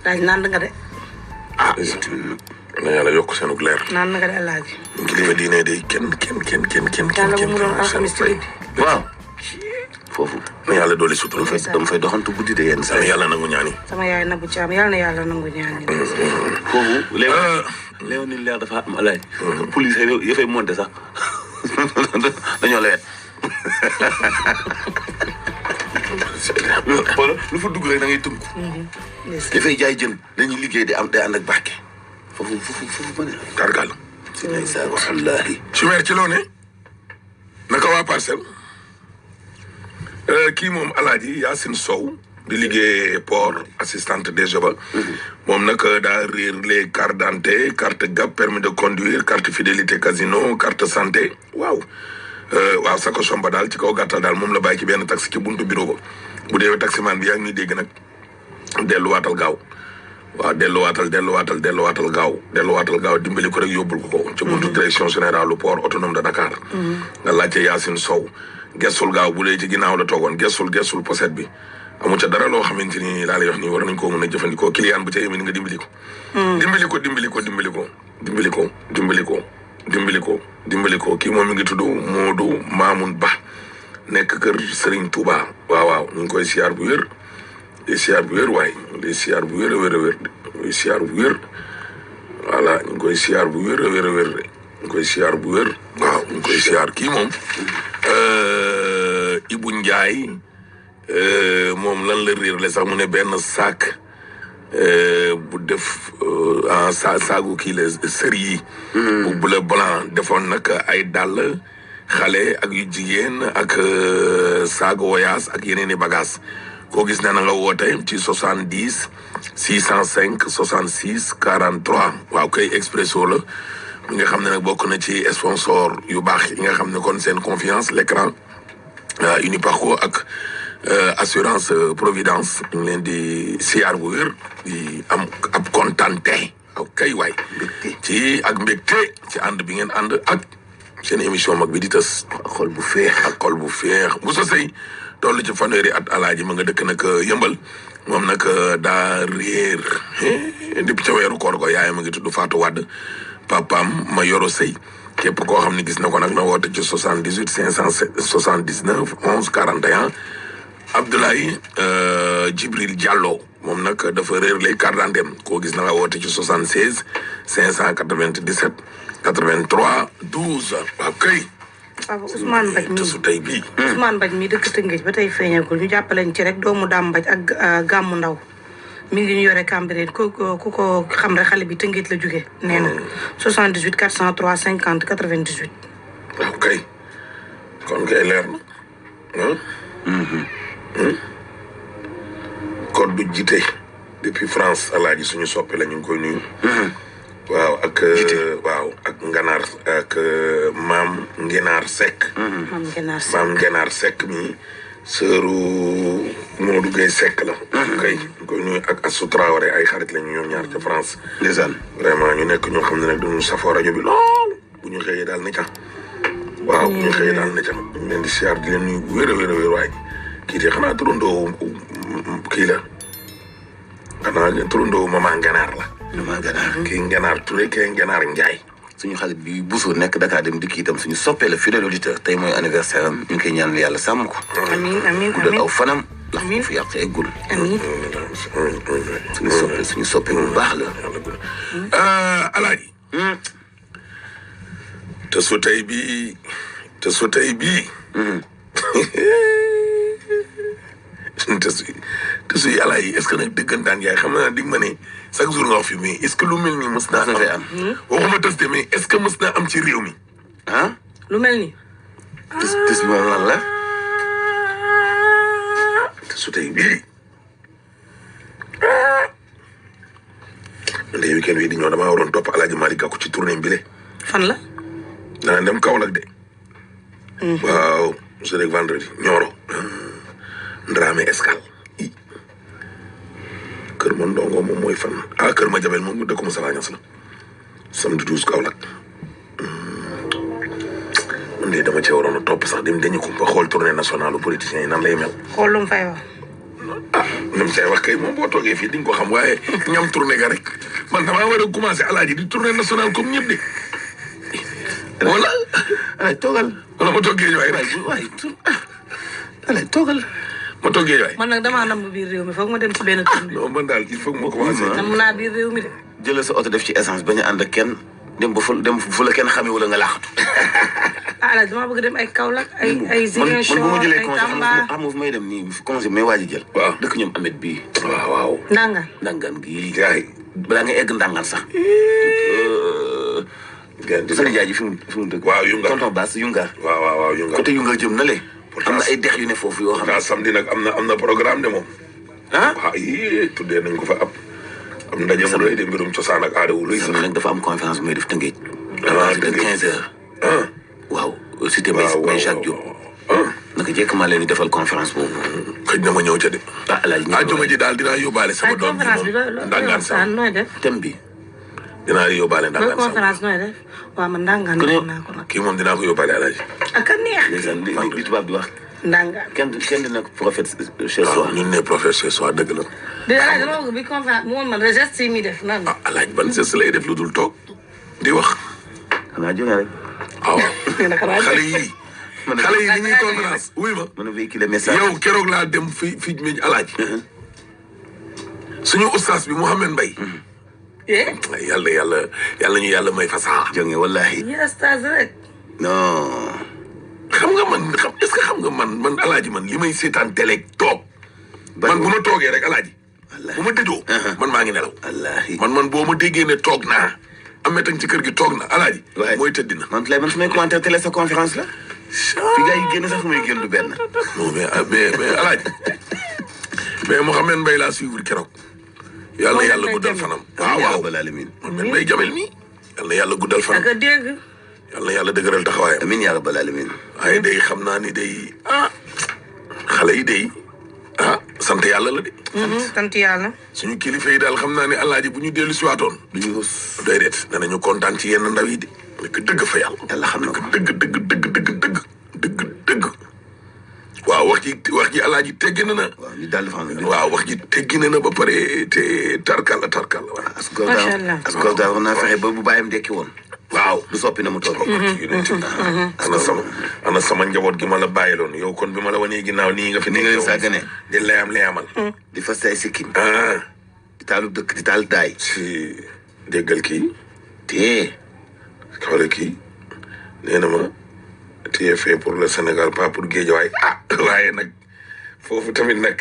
daaj naan nga de. ah na yàlla yokk seenug leer. naan nga de alaaji. kilifa diine de kenn. yàlla bu mu doon alxamis ci guddi. waaw. foofu. na yàlla dooli sutura. dama fay doxantu guddi de yenn saa yàlla nangu ñaani. sama yaay Nabou Thiam yàlla na yàlla nangu ñaani. foofu léew ni leer dafa am alaay. police yi fay monté sax dañoo lewet. wala lu fa dugg rek da ngay tënku. dafay jaay jën dañuy liggéey day ànd ak barke. foofu ba ne. tarkal. si nay saa wallaahi. Chimère ci loo ne. naka waa Parcelles. kii moom Alaaji Yacine Sow. di liggéey port assistante DG ba. moom nag daa réer les cartes d'identité carte GAB permis de conduire carte fidélité casino carte santé waaw. waaw sako somba daal ci kaw gàttal daal moom la bàyyi ci benn taxi ci buntu bureau ba bu dee taximan bi yaa ngi ñuy dégg nag delluwaatal gaaw waaw delluwaatal gaaw dimbali ko rek yóbbul ko ci buntu direction générale du port autonome de Dakar. nga laajte Yacine Sow gestul gaaw bu dee ci ginnaaw la toogoon gestul poset bi amu ca dara loo xamante ni laa lay wax nii war nañ koo mën a jëfandikoo client bu ca yéeme ni nga dimbali ko. Kii moom mi ngi tudd Modou Mamoun Ba nekk kër Serigne Touba waaw ñu ngi koy siyaar bu wér waaye di siyaar bu wér a wér voilà ñu ngi koy siyaar bu wér a wér waaw ñu ngi koy siyaar kii moom Ibou Ndiaye moom lan la réer le sax mu ne benn sac bu def saagu kii la sër yi bu bleu blanc defoon nag ay dàll xale ak yu jigéen ak saagu voyage ak yeneen i bagage koo gis ne na nga woote ci 70 605 66 43 waaw kay Expresso la mi nga xam ne nag bokk na ci sponsor yu baax yi nga xam ne kon seen confiance l'écran Uniparco ak assurance providence ñu ngi leen di siyaar bu wér di am ab kontante kay waay ci ak mbégte ci ànd bi ngeen ànd ak seen émission mag bi di tës xol bu feex bu sa sëy toll ci fanweeri at alaaji ma nga dëkk nag yëmbal moom nag daa réer depuis ca weeru koor ko yaay ma ngi tudd Fatou Wade papaam ma yoro sëy képp koo xam ne gis na ko nag na woote ci 78 579 11 41 Abdoulaye Djibril Diallo moom nag dafa réer lay carte d'identité koo gis na nga woote ci 76 597 83 12 waaw kay. waaw Ousmane Mbaj mi su tey bii. Ousmane Mbaj mi dëkk Tëngéej ba tey feeñagul ñu jàppaleñ ci rek doomu Dame Mbaj ak Gàmmu Ndaw mi ngi ñu yore Cambérène ku ko xam rek xale bi Tëngéej la jóge nee na 78 403 50 98. waaw kay kon kay leer na. code du jite depuis France alaaji suñu soppe la ñu ngi koy nuyu. waaw ak Nganaar ak maam Ngenaar Seck. maam Ngenaar Seck mi sëru Modou Gueye Seck la. kay ñu koy nuyu ak Assou Traoré ay xarit lañu ñoom ñaar ca France. ndeysaan vraiment ñu nekk ñoo xam ne nag dañu safoo rajo bi lool bu ñu xëyee daal ne ca. waaw bu ñu xëyee daal ne ca ñu leen di siyaar di leen nuyu bu wér a wér waaye kii de xanaa turandoo kii la xanaa turandoo Mama Ngenaar la. Mama Ngenaar kii Ngenaar Touré kii Ngenaar Ndiaye. suñu xarit bi Bousso nekk Dakar dem dikk itam suñu soppee la fidèle auditeur tey mooy anniversaire am ñu ngi koy ñaanal yàlla sàmm ko. amiin guddal aw fanam. ndax fu yàq eggul. amiin suñu soppe bu baax la. Alaaji. te su tey bii. te su yàlla yi est-ce que nag dëggantaan yaay xam naa dig ma ne chaque jour nga wax fi mais est-ce que lu mel nii mës naa am. waxuma tës de mais est-ce que mës naa am ci réew mi. ah. lu mel ni. tës bi moom lan la. te su tey bii. man de weekend wi di ñëw damaa waroon topp Alaaji Malick Gakou ci tournée bi le. fan la. dana dem Kaolack de. waaw jeudi ak vendredi Nioro. Ndramé Escale. Kër ma ndongo moom mooy fan. Kër ma Jabel moom dëkku Moussa Niass la. samedi 12 Kaolack. man de dama cee waroon a topp sax dem dañu ko ba xool tournée nationale politiciens yi nan lay mel. xool lu mu fay wax. même say wax kay moom boo toogee fii di nga ko xam waaye ñam tournée ga rek man damaa war a commencé alaaji di tournée nationale comme ñëpp de. wala. toogal. wala ma toog Géejawaay rek. waay toogal. ma toog Géejawaay. man nag damaa nam biir réew mi foog ma dem ci benn tournée. non man daal il faut que ma commencé. nam naa biir réew mi de. jëlee sa oto def ci essence bañ a ànd ak kenn dem ba fu la kenn xamee wala nga laaxatu. ah damaa bëgg dem ay Kaolack ay Ziguinchor man bu ma jëlee ay congé Tamba. xam nga fu may dem nii congé may waaj a jël. waaw dëkk ñoom Amet bii. waaw. Ndangaan gii. gaay balaa nga egg Ndangaan sax. Sëriñ Jaaji fi mu dëkk. waaw Yungar tonton Bass Yungar. waaw Yungar. côté Yungar jëm na le. am na ay dex yu ne foofu yoo xam ne. samedi nag am na programme de moom. ah waaw yii tuddee nañ ko fa am ndaje mu lay de mbirum cosaan ak aada wu luy sax. nag dafa am conférence bu may def Tëngéej. ah de 15 heures. waaw cité waaw May Jacques Diop. naka jekk maa leen di defal conférence boobu. xëj na ma ñëw ca de. Alaaji ji daal dinaa yóbbaale sama doom bi moom Ndangaan sax nooy def. thème bi. dinaa yóbbaale Ndangaan sax conférence nooy def waaw man Ndangaan naa ko nag. kii moom dinaa ko yóbbaale Alaaji. ak a neex. ndeysaan li tubaab di wax. Ndangaan. kenn dina prophète chez soi. waaw ñun ne prophète chez soi dëgg la. Alaaji dama bëgg bi conférence mu woon man geste yi muy def nan. Alaaji ban geste lay def lu dul toog di wax. xanaa jógee rek. waaw xale yi ni ñuy conférence wuy ma. mën a véhiculer message. yow keroog laa dem fii mi Alaaji. suñu ustaas bi Mouhamed Mbaye. yàlla ñu yàlla may fasaxa. jonge wallahi. yi ustaas rek. non. xam nga est-ce que xam nga man Alaaji man li may seetaan télé toog. man bu ma toogee rek Alaaji. bu ma dëjoo. man maa ngi nelaw. wallahi man boo ma déggee ne toog naa. amee tang ci kër gi toog na Alaaji. mooy tëddi na. man su may commentaire télé sa conférence la. fi gars yi génn sax fu muy génn du benn. non mais Alaaji mais Mouhamed Mbaye laa suivre keroog. yàlla guddal fanam. waaw Mouhamed Mbaye Jamil mi. yàlla guddal fanam. ak a dégg. yàlla dëgëral taxawaayam. amiin yaa rabbal aalamiin. waaye day xam naa ni day xale yi day sant yàlla la de. sant yàlla. suñu kilifa yi daal xam naa ne Alaaji bu ñu dellu si waatoon. duñu ko doy deet danañu kontaan ci yenn ndaw yi de. nekk dëgg fa yàlla. yàlla xam na ko dëgg. waaw wax ji Alaaji teggi na. waaw ñu daal dafa am. waaw wax ji teggi na ba pare te tarkal la waaw. macha allah askan daal war naa fexe ba bu bàyyam dekki woon. waaw du soppi na mu toll. ana sama njaboot gi ma la bàyyiloon yow kon bi ma la wanee ginnaaw nii nga fi. ni nga leen sàggane. di layamal. di fas ay sikkim. ah. di taalu dëkk di taal daay. si déggal kii. te. xoolal kii nee na ma tu es fait pour le Sénégal pas pour Guédiawaye waaye nag foofu tamit nag.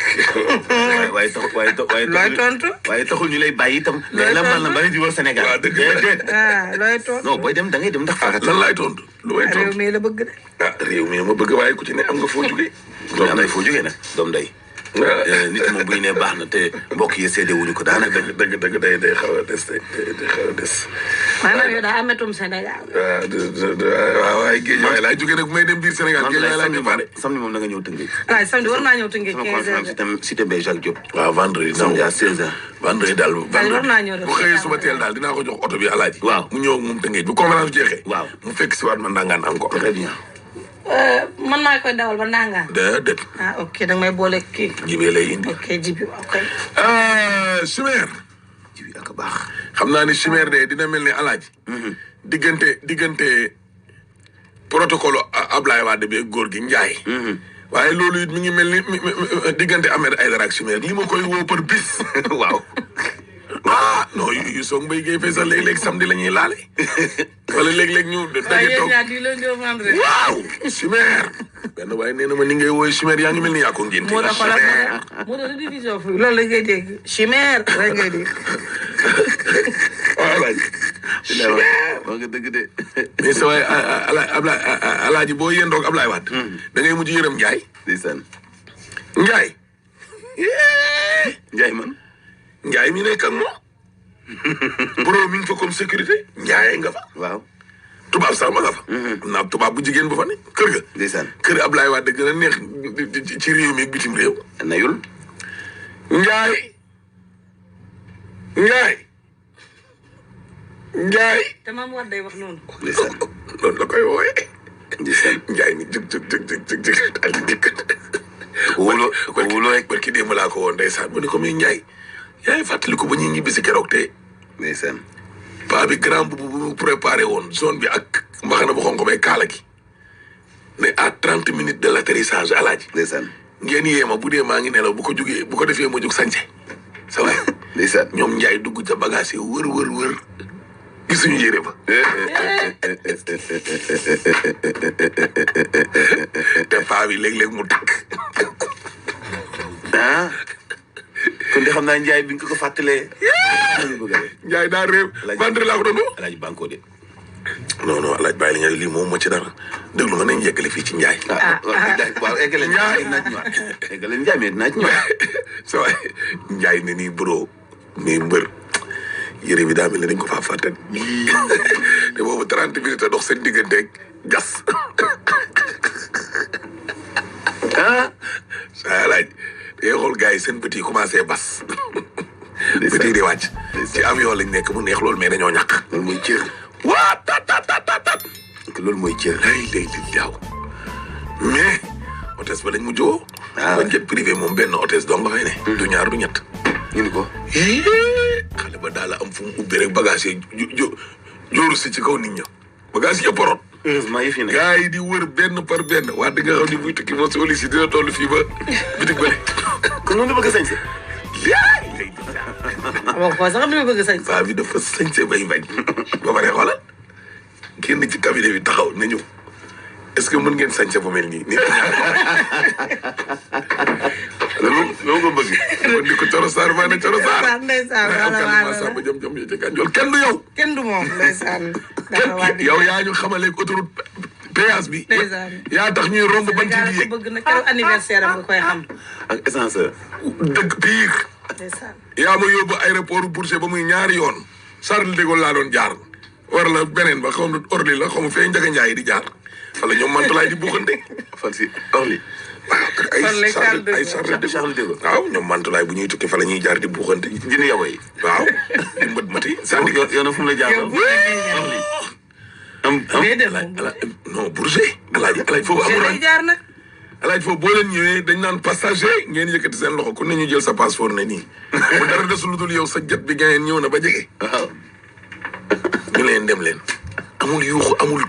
waaye taxul ñu lay bàyyi itam. looy tontu la bari di wër Sénégal. waaw dëgg la looy tontu. non booy dem da ngay dem ndax farat. lan laay tontu lu may tontu réew mi la bëgg de. réew mi ma bëgg waaye ku ci ne am nga foo jógee. am na foo jógee nag doom day. nit moom bu ñu nee baax na te mbokk yi seede wuñu ko daanaka. dëgg day xaw a des day xaw a des. maanaam yow daa ametum Sénégal. waaw waaye Guédiawaye laay jógee nag bu may dem biir Sénégal Guédiawaye laay déparé. samedi moom da nga ñëw Tëngéej. waaw samedi war naa ñëw Tëngéej 15 heures. sama conférence cité Mbaye Jacques Diop. waaw vendredi samedi à 16h. vendredi daal war naa ñëw bu xëyee suba teel daal dinaa ko jox oto bi Alaaji. waaw mu ñëw moom Tëngéej bu conférence jeexee. waaw mu fekk si waat ma Ndangaan encore. très bien. man maa koy dawal ba Ndangaan. déedéet. ok danga may boole kii. jibee lay indi. ok jibi ok. Chimère. jibi ak baax. xam naa ni Chimère de dina mel ni Alaaji. diggante protocole Ablaye Wade bi ak góor gi Njaay. waaye loolu it mi ngi mel ni diggante Ahmed Aïdara ak Chimère li ma koy woo par bis. waaw. non yu soog Mbaye Guèye Faye sax léeg-léeg samedi la ñuy laale. wala léeg-léeg ñu daje toog waaw Chimère. benn waaye nee na ma ni ngay woowee Chimère yaa ngi mel ni yaa ko ngénte. moo tax moo tax division fu loolu la ngay dégg Chimère rek ngay dégg. waaw Alaaji. Chimère moo nga dëgg de. mais sa waay Alaaji boo yendoog Ablaye Wade. da ngay mujj yërëm Ndiaye. ndeysaan. Ndiaye. Ndiaye man. Ndiaye mi nekk ak moom. bro mi ngi fa comme sécurité. Ndiaye nga fa. waaw. tubaab sax ma nga fa. am naa tubaab bu jigéen bu fa ne kër ga. ndeysaan. kër Ablaye Wade gën a neex ci réew mi ak bitim réew. nayul. Ndiaye. te maam war day wax noonu. ndeysaan. noonu la koy wooyee. ndeysaan. Ndiaye mi jëg daal di dikk wóoloo rek. barki démb laa ko woon ndeysaan mu ne ko muy Ndiaye yaay fàttaliku ba ñuy ñibbi si keroog te ndeysaan. paa bi grand bu mu préparé woon zone bi ak mbaxana bu xonq bay kaala gi mais à 30 minutes de l'atterrissage alaaji ndeysaan. ngeen yéema bu dee maa ngi nelaw bu ko jógee bu ko defee ma jóg sañse sa waay ndeysaan. ñoom Ndiaye dugg ca bagage yi wër gisuñu yére ba te paa bi léeg-léeg mu takk ah kon de xam naa Ndiaye bi nga ko fàttalee. Ndiaye daa réew vendredi laa ko doon woo Alaaji Banko de. non alaaj bàyyi li nga lii moom ma ci dara déglu nga nañ yeggale fii ci Ndiaye waaw eggale Ndiaye dinaa ci ñëwaat. eggale Ndiaye mais dinaa ci ñëwaat. so Ndiaye ne nii bro mais mbër yére bi daa mel ne dañ ko faa fàtte te boobu 30 minutes a dox seen digganteeg gas sa alaaj day xool gars yi seen bët yi commencé bas bët yi di wàcc ci avion lañ nekk mu neex loolu mais dañoo ñàkk loolu mooy cër. waa tat loolu mooy cër. lay jaaw mais hôtesse ba lañ mu jowoo ba jet privé moom benn hôtesse doo nga fay ne du ñaar du ñett ñu ni ko. xale ba daal am fu mu ubbi rek bagage yi jooru si ci kaw nit ña bagage yëpp porot heureusement yëf yi ne. gars yi di wër benn par benn waa di nga xam ni buy tukki moom si olisi dina toll fii ba bitig bële kon noonu la bëgg a sañse. lay wax ko sax dama bëgg sañ. paa bi dafa sañse bay bañ ba pare xoolal génn ci cabinet bi taxaw na ñëw est-ce que mën ngeen sañse bu mel nii nit loolu ko bëgg. kon di ko Coro Sarr maa ne Coro Sarr ndeysaan ma samba jëm yi ci Gandiol kenn du yow kenn du moom ndeysaan. yow yaa ñu xamaleeg autoroute péage bi ndeysaan. yaa tax ñuy romb bant yi yéeg bëgg na keroog anniversaire am nga koy xam. ak essence. dëgg pire ndeysaan. yaa ma yóbbu aéroport Bourget ba muy ñaari yoon Charles de Gaulle laa doon jaar war la beneen ba xaw ma Orly la xaw ma fee Njaga Njaay di jaar wala ñoom Mantulaay di buuxante fan si Orly. ay Charles de Gaulle waaw ñoom Mantulaay bu ñuy tukki fa la ñuy jaar di buuxante dina yow yi. waaw di mbët mati sandi yow fu mu la jaar. déedéet non Bourget alaaji foofu amul lay jaar nag. alaaj foofu boo leen ñëwee dañ naan passager ngeen yëkkati seen loxo ku ne ñu jël sa passeport ne nii bu dara desul lu dul yow sa jet bi ngeen ñëw na ba jege waaw. ñu leen dem leen amul yuuxu amul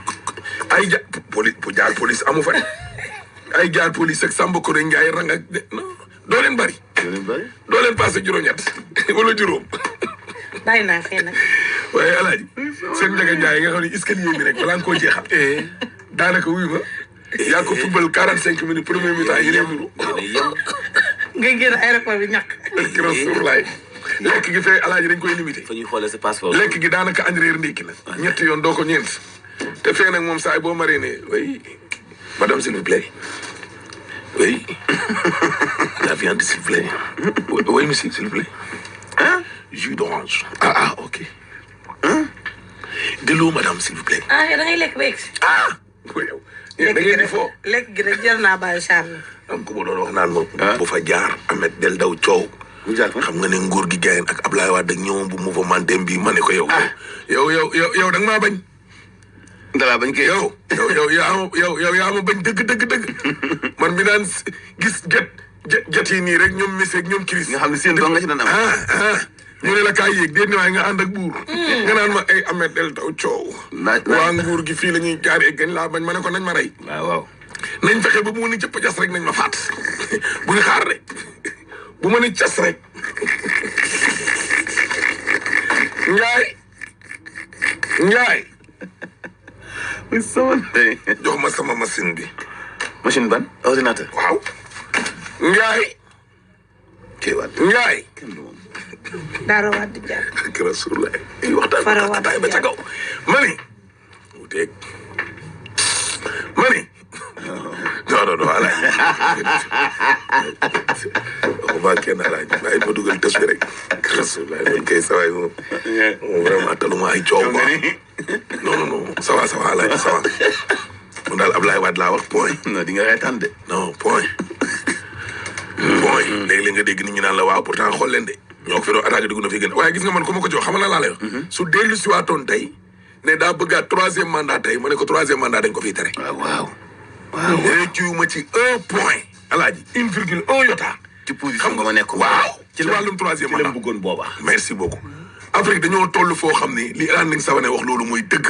ay ja police amu fa ay jaar police ak Samba Kore Ndiaye rang ak non doo leen bari doo leen passé juróom-ñett wala juróom bàyyi naa fee nag. waaye alaaji seen Njaga Njaay nga xam ne escalier bi rek balaa nga koo jeexal daanaka wuyu ma yaa ko football 45 minutes premier mi-temps yi leen nuru nga génn aéroport bi ñàkk. Rasulullah lekk gi fee alaaji dañ koy limité fa ñuy xoolee sa passeport. lekk gi daanaka añ reer ndékki la ñetti yoon doo ko ñeent te fee nag moom saay boo maree ne oui madame s'il vous plaît oui la viande s'il vous plaît oui monsieur s'il vous plaît jus d'orange ok de l'eau madame s'il vous plaît yow da ngay lekk ba egg si. yow da ngeen di foo lekk gi rek jar naa bàyyi Charles. am ku ma doon wax naan ma bu fa jaar Ahmed del daw coow xam nga ne nguur gi gayen ak Ablaye Wade ak ñoom bu mouvementé bi ma ne ko yow yow da nga maa bañ dalaa bañ koy yow yaa ma bañ dëgg man mi naan gis jet yi nii rek ñoom Messi ak ñoom Chris nga xam ne seen doon nga ci doon am. ñu ne la kaay yéeg déet ni waaye nga ànd ak buur nga naan ma ay Ahmed del taw coow waa nguur gi fii la ñuy jaaree gañ laa bañ ma ne ko nañ ma rey waaw nañ fexe ba bu ma ni cëpp jas rek nañ ma faat bu ñu xaar rek bu ma ni cas rek Njaay jox ma sama machine bi machine ban ordinateur. waaw Njaay Njaay Daara waat di jaar. ak Rasulullah ay waxtaan taay ba ca kaw mani wuteeg mani non alaaj waxuma kenn alaaj bàyyi ma dugal tës bi rek ak Rasulullah man kay sawaay moom vraiment taluma ay coow quoi non sawa alaaj sawa mun daal Ablaye Wade laa wax point non di nga reetaan de. non point léegi-léeg nga dégg nit ñi naan la waaw pourtant xool leen de ñoo ko fi doon attaqué dugg na fi gën waaye gis nga man ku ma ko jox xam nga laa lay wax su dellu si waatoon tey ne daa bëggaat 3e mandat tey ma ne ko 3e mandat dañ ko fiy tere waaw réccu ma ci 1 point alaaji 1,1 yota. ci position nga ma nekk. waaw ci wàllum troisième mandat ci la bëggoon booba. merci beaucoup. Afrique dañoo toll foo xam ni li Landing Savané wax loolu mooy dëgg.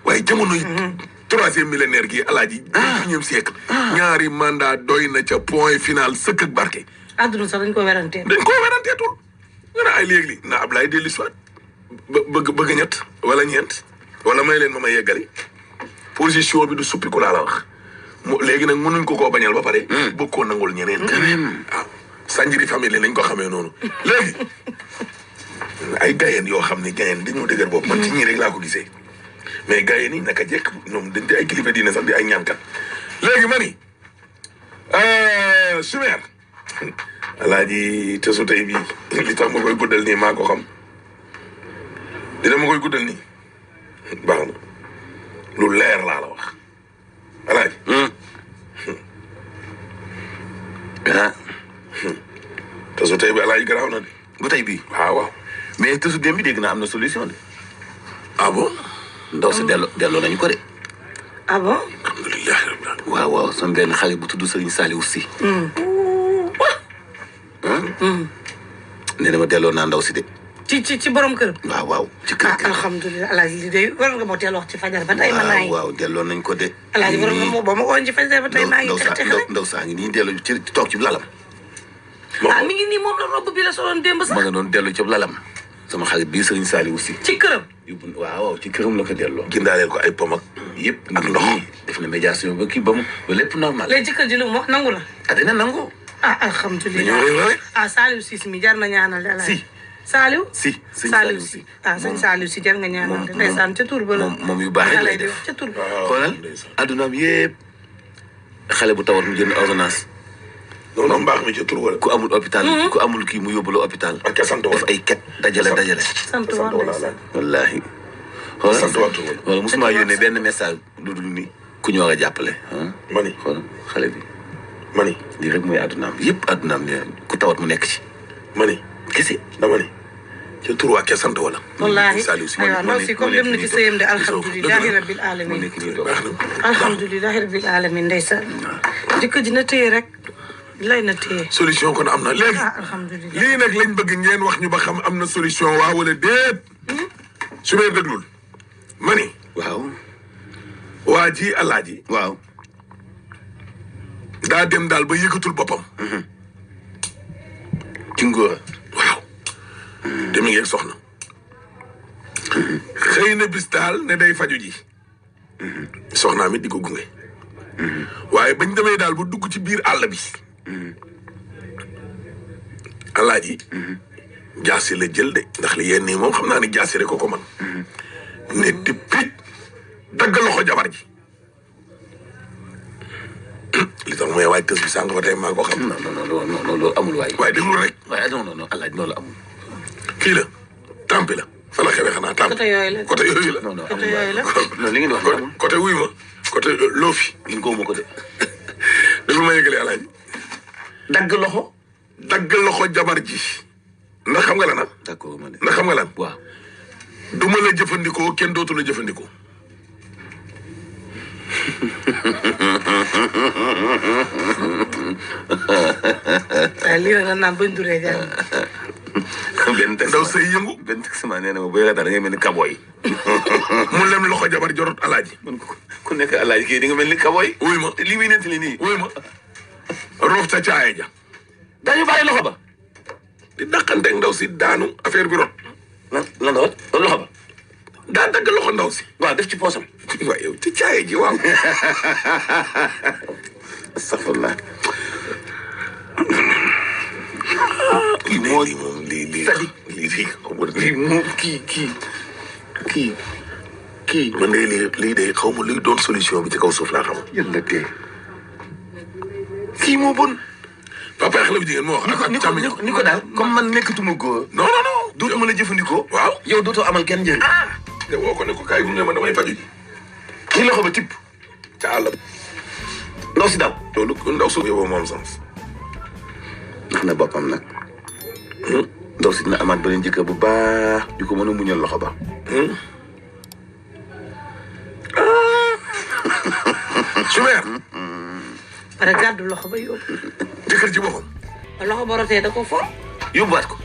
waaye jamono yi. troisième millénaire gi alaaji. 21e siècle. ñaari mandat doy na ca point final sëkk ak barke. àdduna sax dañ ko werantee. dañ koo weranteetul. nga ne ay léegi na Ablaye dellu si waat bëgg ñett wala ñeent wala may leen ma may yeggali position bi du suppiku laa la wax. léegi nag mënuñ ko koo bañal ba pare. bëgg koo nangul ñeneen. waaw Sanjiri famille lañ ko xamee noonu. léegi ay gayeen yoo xam ne gayeen dañoo dëgër bopp man ci ñii rek laa ko gisee mais gayeen yi naka jekk ñoom dañ di ay kilifa diine sax di ay ñaankat. léegi ma ni Chimère alaaji te su tey bii li tax ma koy guddal nii maa ko xam dina ma koy guddal nii baax na lu leer laa la wax alaaji. te su tey bi alaaji garaaw na de. bu tey bii. waaw. mais te su dem bi dégg naa am na solution de. ah bon. ndaw si delloo nañu ko de. ah bon. alhamdulilah rabbil alamin. waaw sama benn xale bu tudd Serigne Saliou Sy. nee na ma delloo naa ndaw si de. ci borom kër. waaw ci kër gi. alhamdulilah alaaji li day war nga moo teel wax ci fajar ba tey. waaw delloo nañ ko de. alaaji war nga moo ba ma ko woon ci fajar ba tey maa ngi texe texe. ndaw saa ngi nii delloo ci toog ci lalam. mi ngi nii moom la robb bi la soloon démb sax. ma nga doon delloo ci lalam. sama xarit bii Serigne Saliou Sy. ci këram. waaw ci këram la ko delloo. gindaaleel ko ay pom ak yëpp ak ndox. def na médiation ba kii ba lépp normal. léegi ci kër ji lu mu wax nangu la. dina nangu. alhamdulilah. Saliou Sy mi jar na ñaanal de. si Saliou. si Saliou Sy sëñ Saliou Sy jar nga ñaanal de. ndeysaan ca tur ba la. moom yu baax lay def ca tur ba. xoolal addunaam yëpp xale bu tawat mu jënd ordonnance. noonu mbaax mi ca tur wala. ku amul hôpital. ku amul kii mu yóbbu la hôpital. ak ca sant wala def ay ket dajale. sant wala. wallaahi. sant wala tur wala. wala mosuma yónnee benn message lu dul ni ku ñu war a jàppale. mani xoolal xale bi. mani lii rek mooy addunaam yëpp addunaam ku tawat mu nekk ci. mani kese. dama ni ca tur waa ca sant wala. wallaahi Saliou Sy aywa ndaw si comme dem na ci sëyam de alhamdulilahi rabbil alamin. baax na. alhamdulilahi rabbil alamin ndeysaan. jëkkër ji na téye rek. lay na téye. solution kon am na léegi. alhamdulilah lii nag lañ bëgg ngeen wax ñu ba xam am na solution waaw wala déet. su may déglul mani. waaw. waa ji alaaji. waaw. daa dem daal ba yëkkatul boppam. ci ngóora. waaw. te mi ngi soxna. xëy na bis daal ne day faju ji. soxnaam it di ko gunge. waaye bañ demee daal ba dugg ci biir àll bi. alaaji. jaasi la jël de ndax li yenn nii moom xam naa ne jaasi rek ko man. ne di picc dagg loxo jabar ji. li tax mooy waay tës bi sànq ba tey maa ko xam. non loolu amul waay. waaye déglu rek. waaye non alaaji loolu amul. kii la tampi la fa la xewee xanaa tampi. côté yooyu la côté yooyu la. non côté yooyu la. non li ngeen di wax amul. côté wuy ma côté loofi. li nga ko ma ko de. déglu ma yëgalee alaaji. dagg loxo. dagg loxo jabar ji. ndax xam nga lan d'accord ma ne. ndax xam nga lan. waaw. du ma la jëfandikoo kenn dootu la jëfandikoo. lii la nga naan bañ duree jàng. benn texte ndaw say yëngu. benn texte ma nee na ma booy reetaan da ngay mel ni kaboy. mu lem loxo jabar jorot alaaji. man ku nekk alaaji kii di nga mel ni kaboy. wuy ma li muy nettali nii. wuy ma roof ca caaya ja. dañu bàyyi loxo ba. di dàqanteeg ndaw si daanu affaire bi rot. lan la loxo ba. daa dagg loxo ndaw si. waaw def ci poosam. waaw yow ci caaya ji waaw. astaghfirullah. lii moom lii moom kii. man de lii de xaw ma luy doon solution bi ci kaw suuf laa xam. yàlla tey kii moo bon. papa xale bu jigéen moo wax. ni ko daal comme man nekkatuma góor. non. dootuma la jëfandikoo. waaw yow dootoo amal kenn njëriñ. te woo ko ne ko kaay gunge ma damay faju ji. kii loxo ba tibb. ca àll ba. ndaw si daal. loolu ndaw suuf yow moom sens. ndax na boppam nag. ndaw si dina amaat beneen jëkkër bu baax di ko mën a muñal loxo ba. Chimère. pare gàddu loxo ba yóbbu. jëkkër ji boppam. loxo ba rotee da ko fo. yóbbuwaat ko.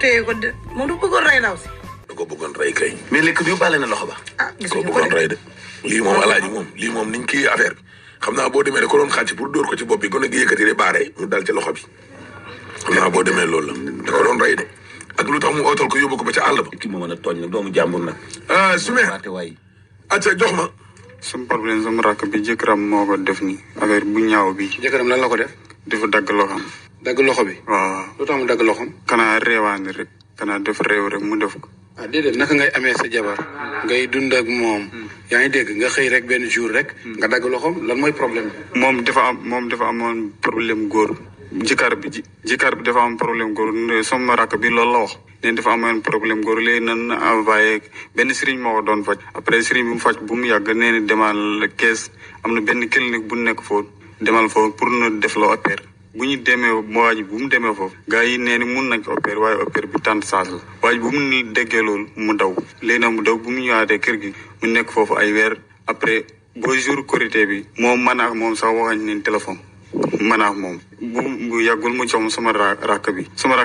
téye ko de moom du bëggoon rey ndaw si. da ko bëggoon rey kay. mais léegi yóbbaale na loxo ba. ah ko gisuñu ko bëggoon de. rey de. lii moom alaaji moom lii moom niñ kii affaire bi xam naa boo demee da ko doon xàcc pour dóor ko ci bopp bi gone gi yëkkati de baare mu dal ci loxo bi xam naa boo demee loolu la da ko doon rey de ak lu tax mu ootal ko yóbbu ko ba ca àll ba. kii moo mën a tooñ nag doomu jàmbur nag. Soumer waate waay. acca jox ma. sama problème sama rakk bi jëkkëram moo ko def ni affaire bu ñaaw bi. jëkkëram lan la ko def. dafa dagg loxam. dagg loxo bi. waaw. lu tax mu dagg loxom. kanaa reewaani rek. kanaa def réew rek mu def ko. ah déedéet naka ngay amee sa jabar ngay dund ak moom yaa ngi dégg nga xëy rek benn jour rek nga dagg loxom lan mooy problème bi. moom dafa amoon problème góor. jëkkër bi dafa am problème góor sama rakk bi loolu la wax. neen dafa amoon problème góor léegi nan envoyé benn sëriñ moo ko doon faj. après sëriñ bi mu faj bu mu yàgg nee na demal kees am na benn clinique bu nekk foofu demal foofu pour na def la opère. bu ñu demee waa ji bu mu demee foofu gars yi nee ni mun nañ ko opérer waaye opérer bi tant saas la waa ji bu mu déggee loolu mu daw léegi nag mu daw bu mu ñëwaatee kër gi mu nekk foofu ay weer après boo jour korité bi moom man ak moom sax waxañ neen téléphone man ak moom bu yàggul mu jox sama rakk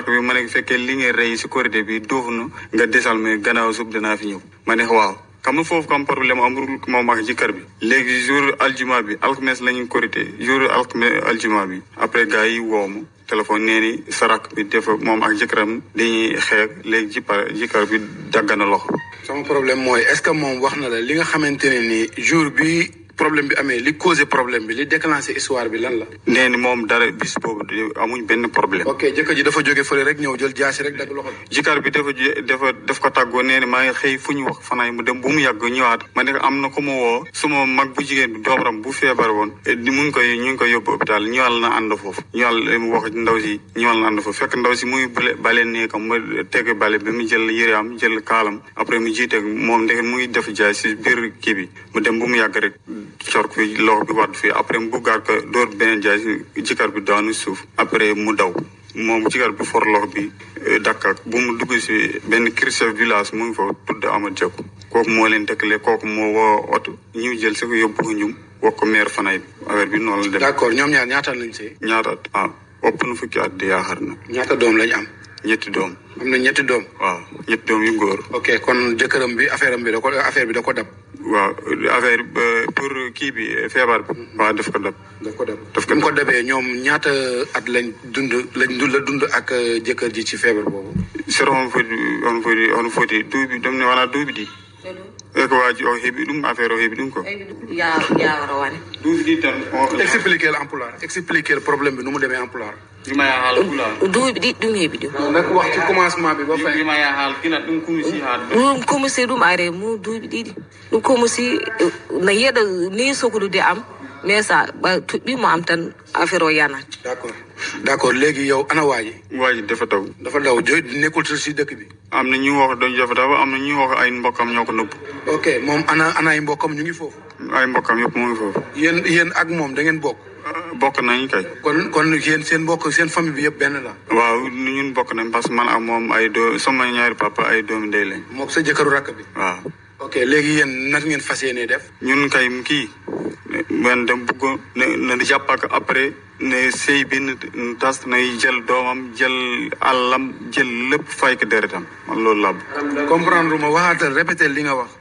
bi ma ne fekkee li ngay rey si korité bi doofu na nga desal mais gannaaw sub danaa fi ñëw ma ne waaw xam nga foofu comme problème amul moom ak jëkkër bi léegi jour aljuma bi alxames la ñu korité jour aljuma bi après gars yi woo ma téléphone nee ni sarak bi dafa moom ak jëkkëram dañuy xeex léegi jëkkër bi dagg na loxo. sama problème mooy est-ce que moom wax na la li nga xamante ne ni jour bi problème bi amee li causé problème bi li déclenché histoire bi lan la. nee ni moom dara bis boobu amuñ benn problème. ok jëkkër ji dafa jóge fële rek ñëw jël jaasi rek dagg loxo bi. jëkkër bi daf ko tàggoo nee ni maa ngi xëy fu ñu wax fanaay mu dem bu mu yàgg ñëwaat ma ne am na ko ma woo suma mag bu jigéen bi doomaram bu feebar woon ñu ngi koy yóbbu hôpital ñëwal na ànd foofu ñëwal mu wax ndaw si ñëwal na ànd foofu fekk ndaw si muy bale neekam mu teg bale bi mu jël yére am jël kaalam après mu jiite moom ndeke muy def jaay si biir kii bi mu dem bu mu yàgg rek cork fi loxo bi wadd fii après mu buggaat ko dóor beneen jaay si jëkkër bi daanu suuf après mu daw moom jëkkër bi for loxo bi dakkak bu mu dugg si benn chef village mu ngi fa tudd Amadou Diakou kooku moo leen tekkale kooku moo woo oto ñu jël si ko yóbbu ko ñum wax ko maire fanay bi affaire bi noonu la dem. d'accord ñoom ñaar ñaata lañ see. ñaata ëpp na fukki at di yaakaar na. ñaata doom lañ am. ñetti doom. am na ñetti doom. waaw ñetti doom yu góor. ok kon jëkkëram bi affaire bi da ko dab. waaw affaire pour kii bi feebar bi. waaw daf ko dab. bu mu ko dabee ñoom ñaata at lañ dund ak jëkkër ji ci feebar boobu. sero on foti duuɓi ɗum ne wona duuɓi ɗi e ko waji o heeɓi ɗum affaire o heeɓi ɗum ko yawara wane duuɓi ɗi tan expliquer problème bi nu mu demee en pulaar. rimaya haala pulaar duuɓi ɗiɗi ɗum heeɓi ɗum nag wax ci commencement bi ba fin. rimaya haala kina ɗum komisi haade ɗum komisi ɗum are mu duuɓi ɗiɗi ɗum komisi no yeɗa ni sohlude am mais ça ba tuɓɓimo am tan affaire o yanat. d'accord léegi yow ana waaji dafa daw nekkul si dëkk bi. am na ñu wax dafa daw am na ñu wax ay mbokkam ñoo ko nëbb. ok moom ana ay mbokkam ñu ngi foofu. ay mbokkam yëpp mu ngi foofu. yéen ak moom da ngeen bokk. bokk nañ kay. kon yéen seen mbokk seen famille bi yëpp benn la. waaw ñun bokk nañ parce que man ak moom sama ñaari papa ay doomi ndey lañ. mook sa jëkkëru rakk bi. waaw. ok léegi yéen naka ngeen fas yéenee def. ñun kay kii man dem bëgg na jàpp ak après ne sëy bi tas nay jël doomam jël àllam jël lépp fay ko deretam man loolu laa bëgg. comprendre ma waxaatal répéter li nga wax.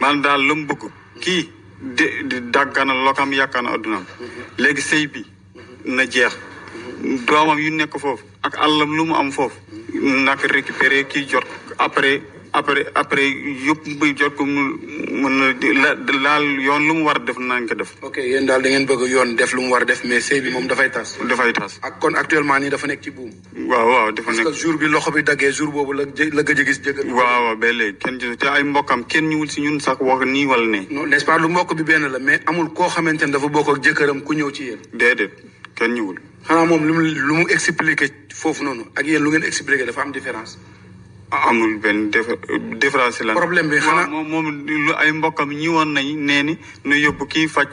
man daal lu mu bëgg kii di daggana lokam yàkkaana addunam léegi sëy bi na jeex doomam yu nekk foofu ak àllam lu mu am foofu naka récupérer kii jot après yëpp muy jot ko mu mën na laal yoon lu mu war a def nañ ko def. ok yéen daal da ngeen bëgg yoon def lu mu war a def mais sëy bi moom dafay tas. ak kon actuellement nii dafa nekk ci buum. waaw dafa nekk parce que jour bi loxo bi daggee jour boobu la gëj a gis jëkkër. waaw ba léegi kenn gisu te ay mbokkam kenn ñëwul si ñun sax wax nii wala ne. non n'est-ce pas lu mbokk bi benn la mais amul koo xamante ne dafa bokk ak jëkkëram ku ñëw ci yéen. déedéet kenn ñëwul. xanaa moom lu mu expliqué foofu noonu ak yéen lu ngeen expliqué dafa am différence. amul benn différence la. problème bi xanaa moom lu ay mbokkam ñi woon nañ nee ni nu yóbbu kii faj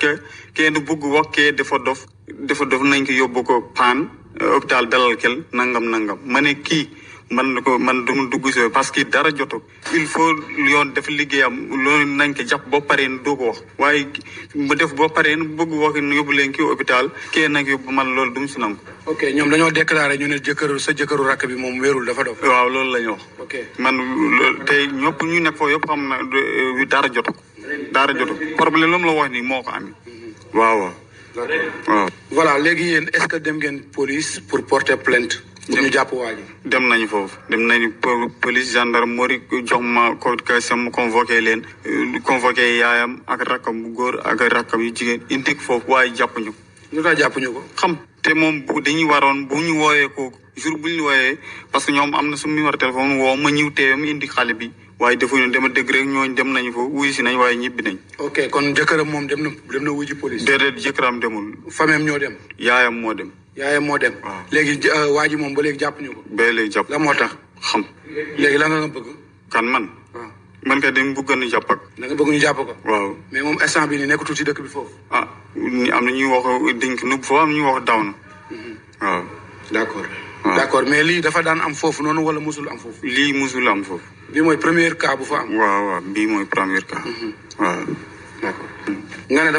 kenn bugg wax kee dafa dof nañ ko yóbbu ko paan hôpital dalal kel nangam ma ne kii man duma dugg si parce que dara jotu il faut yoon def liggéeyam loolu nañ ko jàpp ba pare doo ko wax waaye mu def ba pare bëgg wax yóbbu leen kii hôpital kii nag yóbbu man loolu dum si nangu. ok ñoom dañoo déclaré ñu ne sa jëkkëru rakk bi moom wérul dafa dof. waaw loolu la ñu wax. ok man tey ñëpp ñu nekk foofu yëpp xam na dara jotu problème la wax ni moo ko amee. waaw. waaw. voilà léegi yéen est-ce que dem ngeen police pour porter plainte. pour ñu jàpp waa ji. dem nañu foofu dem nañu police gendarmerie jox ma ko mu convoqué leen convoqué yaayam ak rakkam bu góor ak rakkam yu jigéen indi foofu waaye jàppuñu ko. lu tax jàppuñu ko. xam te moom dañuy waroon bu ñu wooyee ko jour bu ñu wooyee parce que ñoom am na su numéro téléphone woo ma ñëw teewam indi xale bi waaye defuñu dama dégg rek ñooñu dem nañu foofu wuyu si nañ waaye ñibbi nañ. ok kon jëkkëram moom dem na wuyu ji police. déedéet jëkkëram demul. famem ñoo dem. yaayam moo dem. yaayam moo dem. waaw léegi waa ji moom ba léegi jàppuñu ko. ba léegi jàpp la moo tax. xam. léegi la nga bëgg. kan man. waaw man kay dañ bëgg ñu jàpp ak. da nga bëgg ñu jàpp ko. waaw mais moom instant bi nii nekkatul ci dëkk bi foofu. ah am na ñuy wax dañ ko nëbb foofu am na ñuy wax daw na. waaw. d'accord. waaw d'accord mais lii dafa daan am foofu noonu wala musul am foofu. lii musul am foofu. bii mooy premier cas bu fa am. waaw bii mooy premier cas. waaw. d'accord nga ne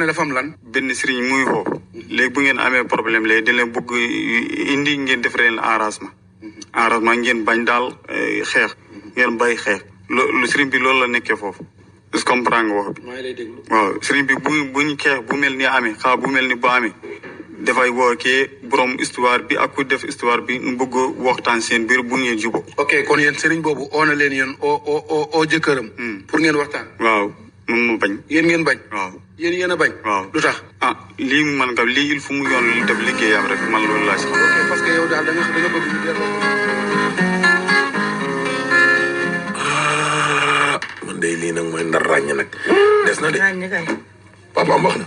dafa am lan. benn sëriñ muy foofu. léegi bu ngeen amee problème léegi dañ leen bëgg indi ngeen def leen arrangement. arrangement ngeen bañ daal xeex. ngeen bay xeex. lu sëriñ bi loolu la nekkee foofu. est-ce que comprendre nga wax bi. maa ngi lay déglu. waaw sëriñ bi buñ xeex bu mel ni amee xaa bu mel ni bu amee. dafay woo kii borom histoire bi ak ku def histoire bi nu bëgg waxtaan seen biir bu ngeen jubóo. ok kon yéen sëriñ boobu oo na leen yéen oo jëkkëram. pour ngeen waxtaan. waaw moom mu bañ. yéen ngeen bañ. waaw yéen a bañ. waaw lu tax. lii mu man ka lii il faut mu yoon li def liggéeyam rek man loolu laa si xam. ok parce que yow daal da nga bëgg ñu delloo. man de lii nag mooy ndar ràññ nag. des na de ràññ kay. papaam wax na.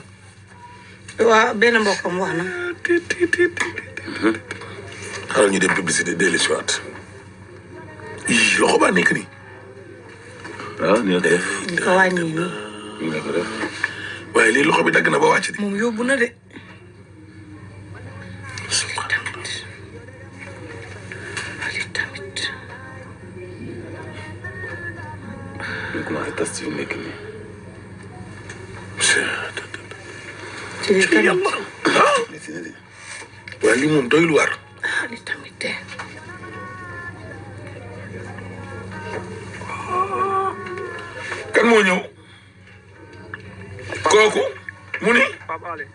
waaw benn mbokkam wax na. xaaral ñu dem publicité dellu si waat. loxo baa nekk nii. waaw ni nga ko def. ñu ko wàññi nii. ni nga ko def. waaye lii loxo bi dagg na ba wàcc di. moom yóbbu na de. tamit. ñu commencé tas ci nekk nii. ci biir kanam. waaye lii moom doyul waar. li tamit de. kan moo ñëw. kooku mu ni. Pape Alé.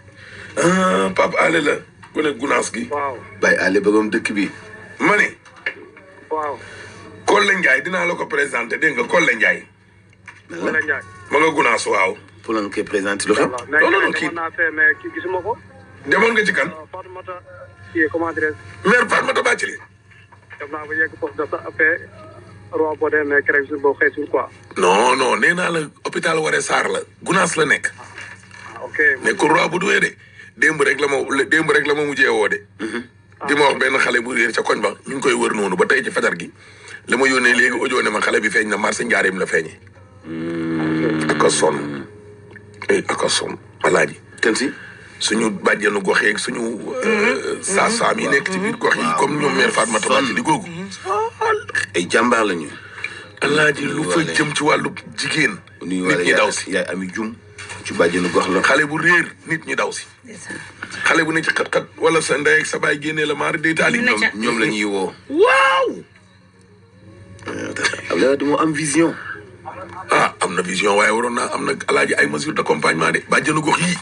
Pape Alé la. ku ne gunaas gi. waaw. Baye Alé bëggam dëkk bi. ma ne. waaw. Kolle Ndiaye dinaa la ko présenté dégg nga Kolle Ndiaye. Kolle Ndiaye. ma nga gunaas waaw. pour lan koy présenté lu xew. non non kii naa fee mais kii gisuma ko. demoon nga ci kan. Fatoumata kii comment dirais je. maire Fatmata Bathily. dem naa ba yegg poste de sa affaire roi boo demee keroog jour boobu xëy sur quoi. non non nee naa la hôpital Waré Sarr la gunaas la nekk. ok. mais ku roi bu duwee de démb rek la ma mujjee woo de. di ma wax benn xale bu réer ca koñ ba ñu ngi koy wër noonu ba tey ci fajar gi la ma yónnee léegi audio ne ma xale bi feeñ na marché Njaareem la feeñee. ak a sonn ak a sonn alaaji. kan si. suñu bàjjenu gox yeeg suñu saasaam yi nekk ci biir gox yi comme ñoom mère Fatmata Bathily googu. ay jàmbaar lañu. alaaji lu fa jëm ci wàllu jigéen. nit ñi daw si yaay ami jum ci bàjjenu gox la. xale bu réer nit ñi daw si. xale bu ne ci xat-xat wala sa ndey ak sa baay génnee la maar day taali. ñoom la ñuy woo. waaw. Abdoulaye Wade moo am vision. am na vision waaye waroon naa am na alaaji ay mesures d'accompagnement de bàjjenu gox yi.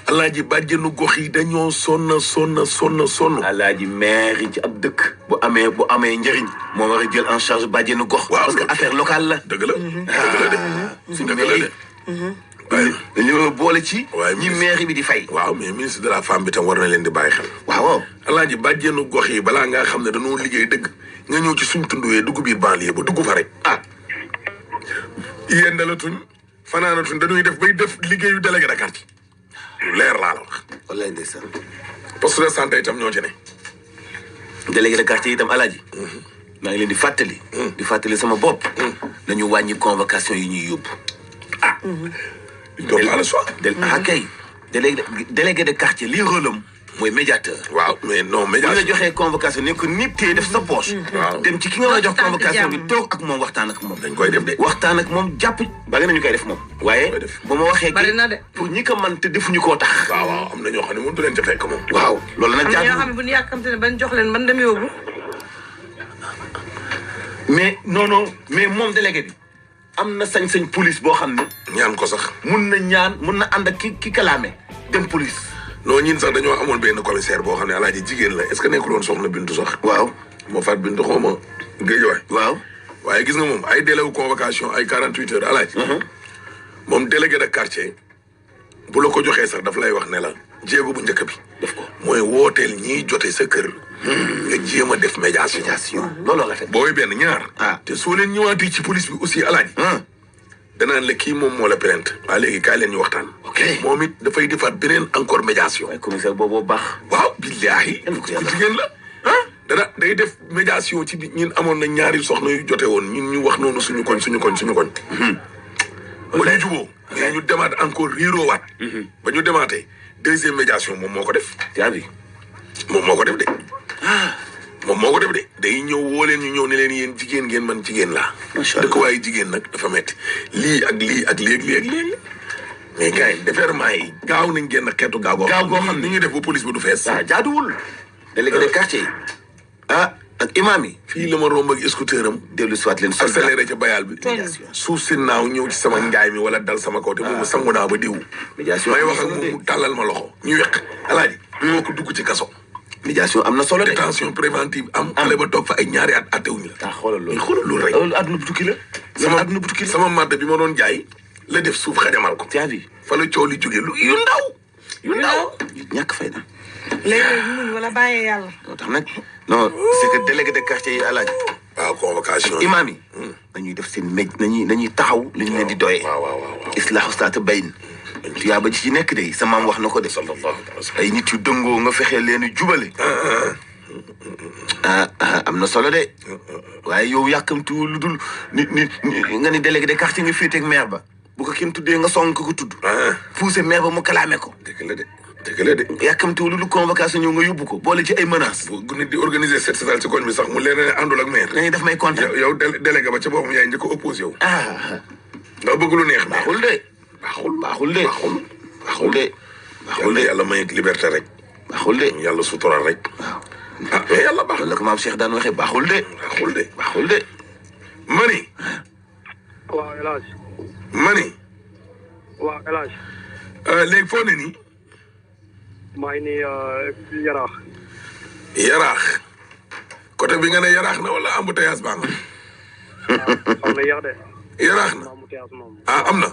alaaji bàjjenu gox yi dañoo sonn. alaaji maire yi ci ab dëkk. bu amee njëriñ. moo war a jël en charge bàjjenu gox. waaw parce que affaire locale la. dëgg la suñu dëgg la de. waaye dañoo boole ci. waaye ñi maire bi di fay. waaw mais ministre de la femme bi tam war na leen di bàyyi xel. waaw. alaaji bàjjenu gox yi balaa ngaa xam ne dañoo liggéey dëgg nga ñëw ci suñ tunduwee dugg biir banlieue ba dugg fa rek. yendalatuñ fanaanatuñ dañuy def liggéeyu délégué de quartier. leer laa la wax. wallaay ndeysaan. poste de santé itam ñoo ci ne. délégué de quartier itam alaaji. maa ngi leen di fàttali. di fàttali sama bopp. nañu wàññi convocation yi ñuy yóbbu. donc à la soit. kay délégué de quartier lii rôle am mooy médiateur. waaw mais non bu la médiation. joxee convocation ne ko nit tee def sa poche. waaw dem ci ki nga war a jox Waxtaan ak convocation bi jàmm. toog ak moom waxtaan ak moom. dañ koy def de. waxtaan ak moom jàpp bari nañu koy def moom. waaye koy def. ba ma waxee. Bari na de. pour ñi ko man te defuñu koo tax. waaw waaw am na ñoo xam ne moom du leen ca fekk moom. waaw loolu nag am na ñoo xam jàpp ne bu ñu yàkkamte ne ban jox leen ban dem yóbbu. mais non mais moom délégué bi am na sañ-sañ police boo xam ne ñaan ko sax. mun na ànd ak ki kalaame dem police. non ñin sax dañoo amoon benn commissaire boo xam ne alaaji jigéen la est-ce que nekkul woon soxna Bintu sax. waaw moo faat Bintu xaw ma Géejawaay. waaw. waaye gis nga moom ay délai wu convocation ay 48 heures alaaji. moom délégué de quartier bu la ko joxee sax daf lay wax ne la jéego bu njëkk bi. def ko mooy wooteel ñiy jote sa kër. nga jéem a def médiation. looloo la fekk. booy benn ñaar. ah te soo leen ñëwaatee ci police bi aussi alaaji. danaan la kii moom moo la plainte. waa léegi kaay leen ñu waxtaan. ok moom it dafay defaat beneen encore médiation. waaye commissaire boobu baax. waaw billaahi. Yal na ko yàlla jigéen la. dana day def médiation ci bi ñun amoon na ñaari soxna yu jote woon ñun ñu wax noonu suñu koñ. ba ñu juboo mais ñu demaat encore riiroowaat. ba ñu demaatee deuxième médiation moom moo ko def. jaabi. moom moo ko def de. moom moo ko def de. day ñëw woo leen ñu ñëw ne leen yéen jigéen ngeen man jigéen laa. macha allah dëkk waaye jigéen nag dafa metti lii ak lii ak léegi. mais gars yi déferment yi gaaw nañ génn xeetu gaaw goo xam ni ñuy def ba police bi du fees. ah jaaduwul. délégué de quartier yi. ak imam yi. fii la ma romb ak scooter am. dellu si waat leen accéléré ca bayal bi. suuf si naaw ñëw ci sama njaay mi wala dal sama kaw te boobu sangu naa ba diw. médiation may wax ak moom mu tàllal ma loxo. ñu weq alaaji. moo ko dugg ci kaso. médiation am na solo de. détention préventive am. xale ba toog fa ay ñaari at attewuñu la. xoolal loolu. xoolal loolu rek. loolu àdduna bu tukki la. sama madd bi ma doon jaay. la def suuf xajamal ko. jaabi. fa la coow li jógee yu ndaw. ñàkk fay na. léegi muñ wala bàyyee yàlla. moo tax nag non c'est que délégué de quartier yi alaaj waaw convocation. imaam yi. nañuy def seen nañuy taxaw li ñu leen di doyee. waaw. islaahu saata bayn. yaa ba ci nekk de sa maam wax na ko de. ay nit yu dëngoo nga fexe leen jubale. am na solo de. waaye yow yàkkamtu lu dul nit nga ni délégué de quartier nga féeteeg maire ba. bu ko kenn tuddee nga song ko tudd. poussé maire ba mu kalaame ko. dëgg la de. yàkkamtu lu dul convocation ñëw nga yóbbu ko boole ci ay menaces. bu nit di organiser set setal ci koñ bi sax mu leen ne àndul ak maire. dañuy def may kontaan. yow délégué ba ca boppam yaay njëkk a oppose yow. nga bëgg lu neex. baaxul de. baaxul de. yàlla may liberté rek. baaxul de. yàlla sutural rek. waaw. mais yàlla baax la ko maam Cheikh daan waxee baaxul de. mani. waaw El Hadj. mani. waaw El Hadj. léegi foo ne nii. maa ngi nii Yaraax. Yaraax. côté bi nga ne Yaraax na wala embouteillage baa nga. xam na yéex de. Yaraax na. embouteillage moom. am na.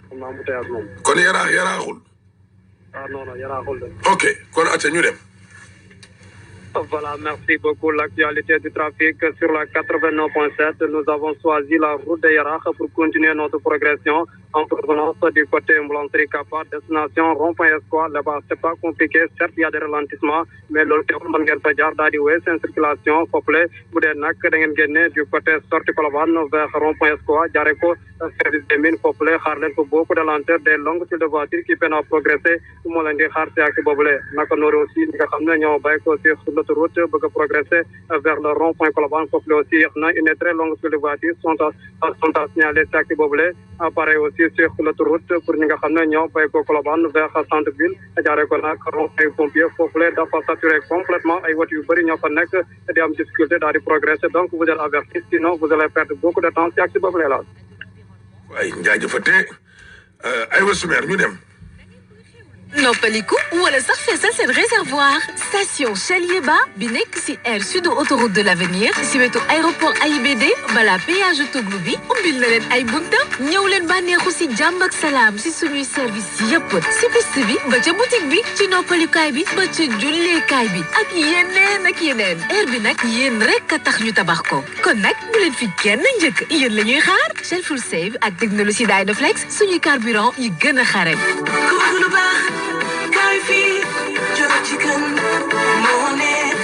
xam na embouteillage moom. kon yaraaxul. non Yaraaxul de. ok kon acca ñu dem. Voilà, merci beaucoup. L'actualité du trafic sur la 89.7. Nous avons choisi la route de Yaraax pour continuer notre progression en provenance du côté Mboulanterie Kapa, destination rond-point Escouade. Là-bas, c'est pas compliqué. Certes, il y a des ralentissements, mais l'autre mën ngeen fa jaar daal di wéy seen circulation foofu bu dee nag da ngeen génne du côté sortie Colobane vers rond-point Escouade jaaree ko service des mines foofu xaar leen ko beaucoup de lenteur des longues files de voitures qui peinent à progresser moo leen di xaar si ak boobule naka noonu aussi ñi nga xam ne ñoo bàyyi ko sur l'autoroute bëgg a progresser vers le rond-point Colobane foofu aussi yéex na une très longue file de voitures sont à signaler si ak boobule pareil aussi sur l'autoroute pour ñi nga xam ne ñoo bàyyi ko Colobane vers centre-ville jaaree ko nag rond-point pompier foofu dafa saturé complètement ay voitures yu bëri ñoo fa nekk di am difficulté daal di progresser donc vous êtes avertis sinon vous allez perdre beaucoup de temps si ak si boobule la. waaye njaajëfatee aywa sumeer ñu dem. noppaliku wala sax feesal seen réservoir station Chalieba bi nekk ci aire sud autoroute de l'avenir ci wetu aéroport AIBD bala péage Toglu bi ubbil na leen ay buntam ñëw leen bànneexu ci jàmm ak salaam ci suñuy service yépp ci piste bi ba ca boutique bi ci noppalikaay bi ba ca julleekaay bi ak yeneen aire bi nag yéen rek a tax ñu tabax ko kon nag bu leen fi kenn njëkk yéen la ñuy xaar Shell Full Save ak technologie Dynaflex suñuy carburant yi gën a xarañ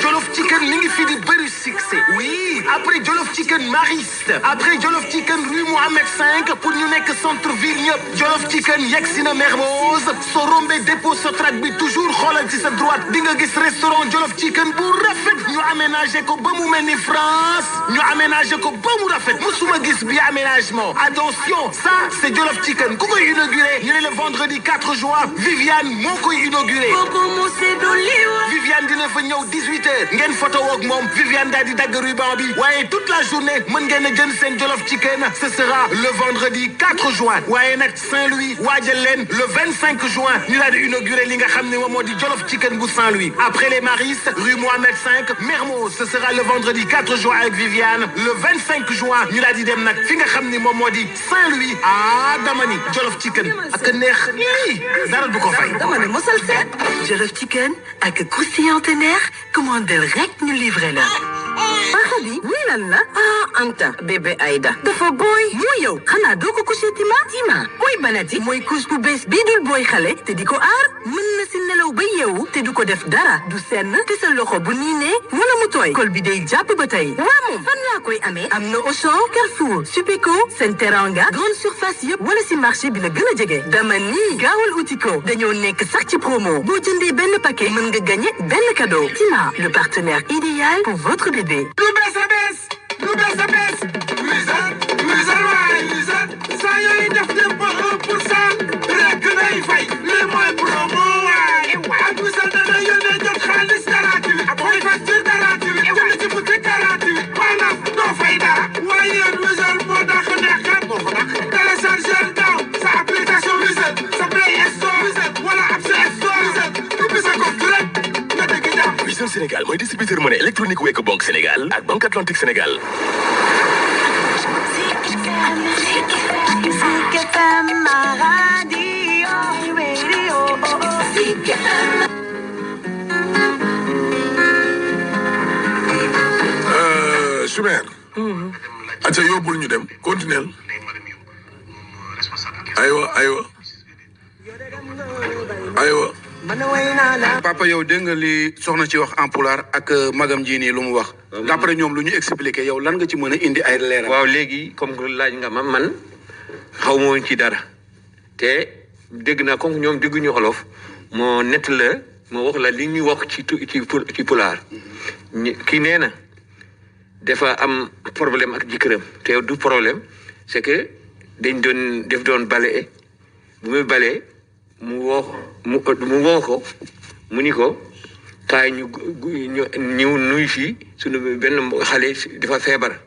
Jolof Chicken mi ngi fi di bëri succès. Oui, après Jollof Chicken Mariste, après Jollof Chicken rue Mohamed 5 pour ñu nekk centre-ville ñëpp. Jollof Chicken yegsi na Mermoz soo rombee dépôt Sotrac bi toujours xoolal ci sa droite di nga gis restaurant Jollof Chicken bu rafet ñu aménagé ko ba mu mel ni France ñu aménagé ko ba mu rafet musuma gis bi aménagement. Attention, ça c'est Jollof Chicken ku koy inauguré ñu ne le vendredi 4 juin Viviane moo koy inauguré. Viviane dina fa ñëw 18h ngeen photo ak moom Viviane daal di dagg ruban bi waaye toute la journée mën ngeen a jënd seen Jollof Chicken ce sera le vendredi 4 juin waaye nag Saint-Louis waajal leen le 25 juin ñu daal di inauguré li nga xam ne moom moo di Jollof Chicken bu Saint-Louis après les Maristes rue Mohamed 5 Mermoz ce sera le vendredi 4 juin avec Viviane le 25 juin ñu daal di dem nag fi nga xam ne moom moo di Saint-Louis ah dama ni Jollof Chicken ak neex lii dara du ko fay. dama ne mosal seet Jollof Chicken ak croustillant teneer commandel rek ñu livré la. Xadi lii lan la Anta bébé Aïda dafa booy mu yow xanaa doo ko couché Tima mooy banati mooy couche bu bees bii dul booy xale te di ko aar mën na si nelaw ba yeewu te du ko def dara du senn te sa loxo bu niinee wala mu tooy kol bi day jàpp ba tey waa moom fan laa koy amee am na Auchan Carrefour Supeco Sen Teranga grande surface yëpp wala si marché bi la gën a jege dama nii gaawal uti ko dañoo nekk sax ci promo boo jëndee benn paquet mën nga gagné benn cadeau Tima le partenaire idéal pour votre bébé. Wizall Sénégal mooy distributeur monnaie électronique Weko Banque Sénégal ak Banque Atlantique Sénégal. Choumer. acca yóbbul ñu dem continuel. aywa. papa yow dégg nga li soxna ci wax en pulaar ak magam ji nii lu mu wax. d'après ñoom lu ñu expliqué yow lan nga ci mën a indi ay leeral. waaw léegi comme laaj nga ma man xaw ma woon ci dara te dégg naa comme ñoom dégguñu olof moo nett la moo wax la li ñuy wax ci pulaar kii nee na dafa am problème ak jëkkëram te du problème c'est que dañ doon bale bu muy balee mu woo ko mu ni ko kaay ñu nuy fii suñu benn xale dafa feebar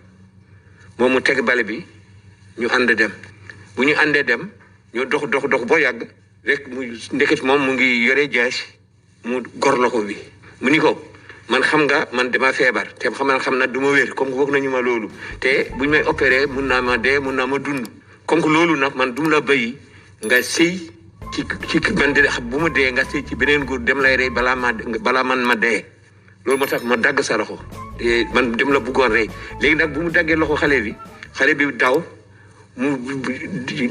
moom mu teg bale bi ñu ànd dem bu ñu àndee dem ñu dox boo yàgg rek mu ndeket moom mu ngi yore jaas mu gor loxo bi mu ni ko man xam nga man dama feebar te xam na du ma wér comme que wax nañu ma loolu te buñ may opéré mun naa ma dee mun naa ma dund comme que loolu nag man dum la bëyi nga sëy ci man de bu ma dee nga sëy ci beneen góor dem lay rey balaa man ma dee loolu moo tax ma dagg sa loxo te man dem la bëggoon rey léegi nag bu mu daggee loxo xale bi daw mu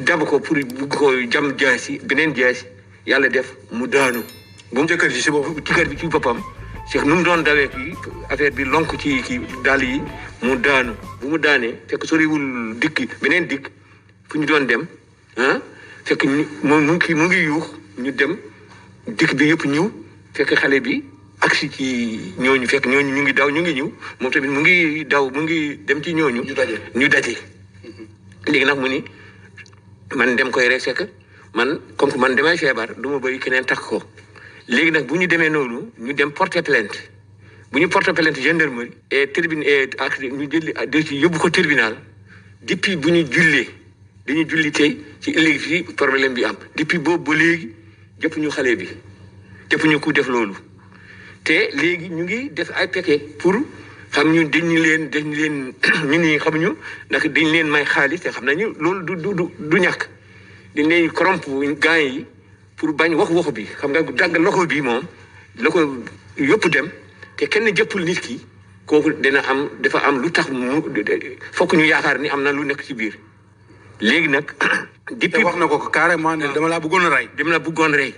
dab ko pour bugg ko jam jaasi beneen jaasi yàlla def mu daanu bu mu jëkkër ji si boppam jëkkër bi ci boppam Cheikh nu mu doon dawee kii affaire bi lonk ci kii dàll yi mu daanu bu mu daanee fekk soriwul beneen dikk fu ñu doon dem fekk mu ngi yuux ñu dem dikk bi yëpp ñëw fekk xale bi agsi ci ñooñu fekk ñooñu ñu ngi daw ñu ngi ñëw moom tamit mu ngi daw mu ngi dem ci ñooñu. ñu daje. léegi nag mu ni man dem koy rek fekk man comme que man damay feebar du ma bëri keneen takk ko. léegi nag bu ñu demee noonu ñu dem porter plainte bu ñu porter plainte gendarmerie et tribunal ak ñu jël ci yóbbu ko tribunal depuis bu ñu jullee dañuy julli tey ci léegi fii problème bi am depuis boobu ba léegi jëpp ñu xale bi jëpp ñu ku def loolu te léegi ñu ngi def ay pexe pour xam ñu dañu leen ñu ni xamuñu ndax dañ leen may xaalis te xam nañu loolu du ñàkk dañ leen corrompre gars yi pour bañ waxu bi xam nga dagg loxo bi moom la ko yëpp dem te kenn jëppul nit ki kooku dafa am lu tax mu fokk ñu yaakaar ni am na lu nekk ci biir léegi nag. depuis wax na ko carrément ne dama la bëggoon rey.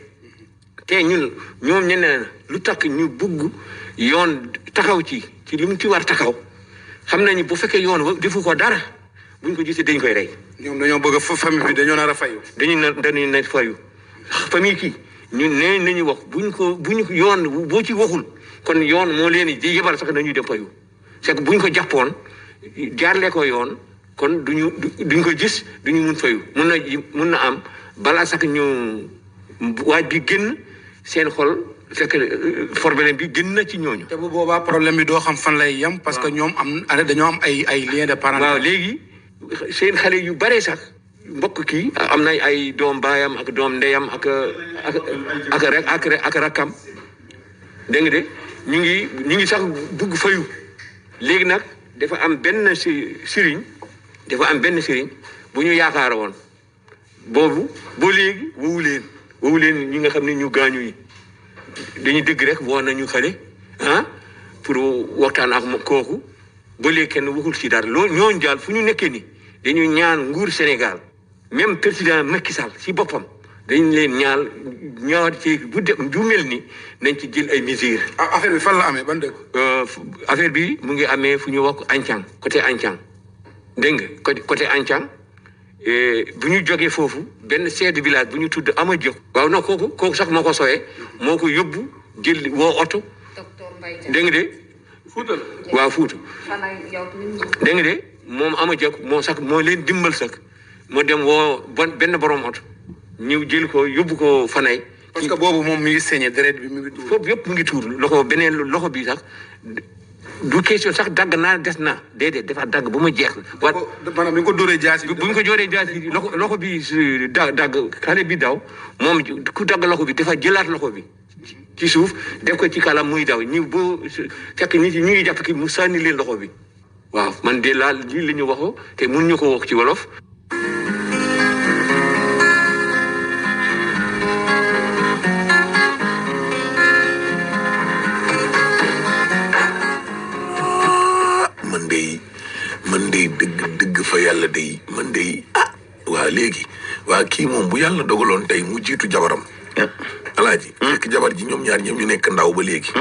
te ñoom ñeneen lu tax ñu bugg yoon taxaw ci ci li mu ci war taxaw xam nañu bu fekkee yoon wa defu ko dara buñ ko gisee dañ koy rey. ñoom dañoo bëgg famille bi dañoo nar a fayu. dañuy na fayu famille kii ñun nee nañu wax buñ ko yoon boo ci waxul kon yoon moo leen di yebal sax nañuy dem fayu c'est que buñ ko jàppoon jaarlee ko yoon kon duñ ko gis duñu mun fayu mun na am balaa sax ñu waaj bi génn seen xol fekk problème bi génn na ci ñooñu. te bu boobaa problème bi doo xam fan lay yem. parce que ñoom dañoo am ay liens de parenté. waaw léegi seen xale yu bare sax mbokk kii am na ay doom baayam ak doom ndeyam ak rakkam dégg nga de ñu ngi sax bugg fayu léegi nag dafa am benn sëriñ bu ñu yaakaar woon boobu ba léegi wowu leen ñi nga xam ne ñu gaañu yi dañuy dégg rek woo nañu xale pour waxtaan ak kooku ba léegi kenn waxul ci dara loolu ñooñu daal fu ñu nekkee ni dañu ñaan nguur Sénégal même président Macky Sall ci boppam dañ leen ñaawat ci bu mel ni nañ ci jël ay mesures. affaire bi fan la amee ban dëkk. affaire bi mu ngi amee fu ñu wax Ancang côté Ancang dégg nga côté Ancang bu ñu jógee foofu benn chef de village bu ñu tudd Ama Diop. waaw non kooku sax moo ko sooyee moo ko yóbbu jël woo oto. dégg nga de. Fuuta la waaw Fuuta. dégg nga de moom Ama Diop moo leen dimbal sax moo dem woo benn borom oto ñu jël ko yóbbu ko Fanay. parce que boobu moom mi ngi saigné deret bi mi ngi tuur. foofu yëpp mu ngi tuur beneen loxo bi sax du question sax dagg naa des na déedéet dafa dagg ba ma jeex. maanaam bi nga ko dóoree jaasi. bu ñu ko dóoree jaasi loxo bi dagg xale bi daw moom ku dagg loxo bi dafa jëlaat loxo bi ci suuf def ko ci kalam muy daw ñi boo fekk nit ñi ñu ngi jàpp ki mu sànni leen loxo bi waaw man de laa lii la ñu waxoo te mun ñu ko wax ci wolof. man de dëgg fa yàlla day man de waa léegi waa kii moom bu yàlla dogaloon tey mu jiitu jabaram alaaji fekk jabar ji ñoom ñaar ñoom ñu nekk ndaw ba léegi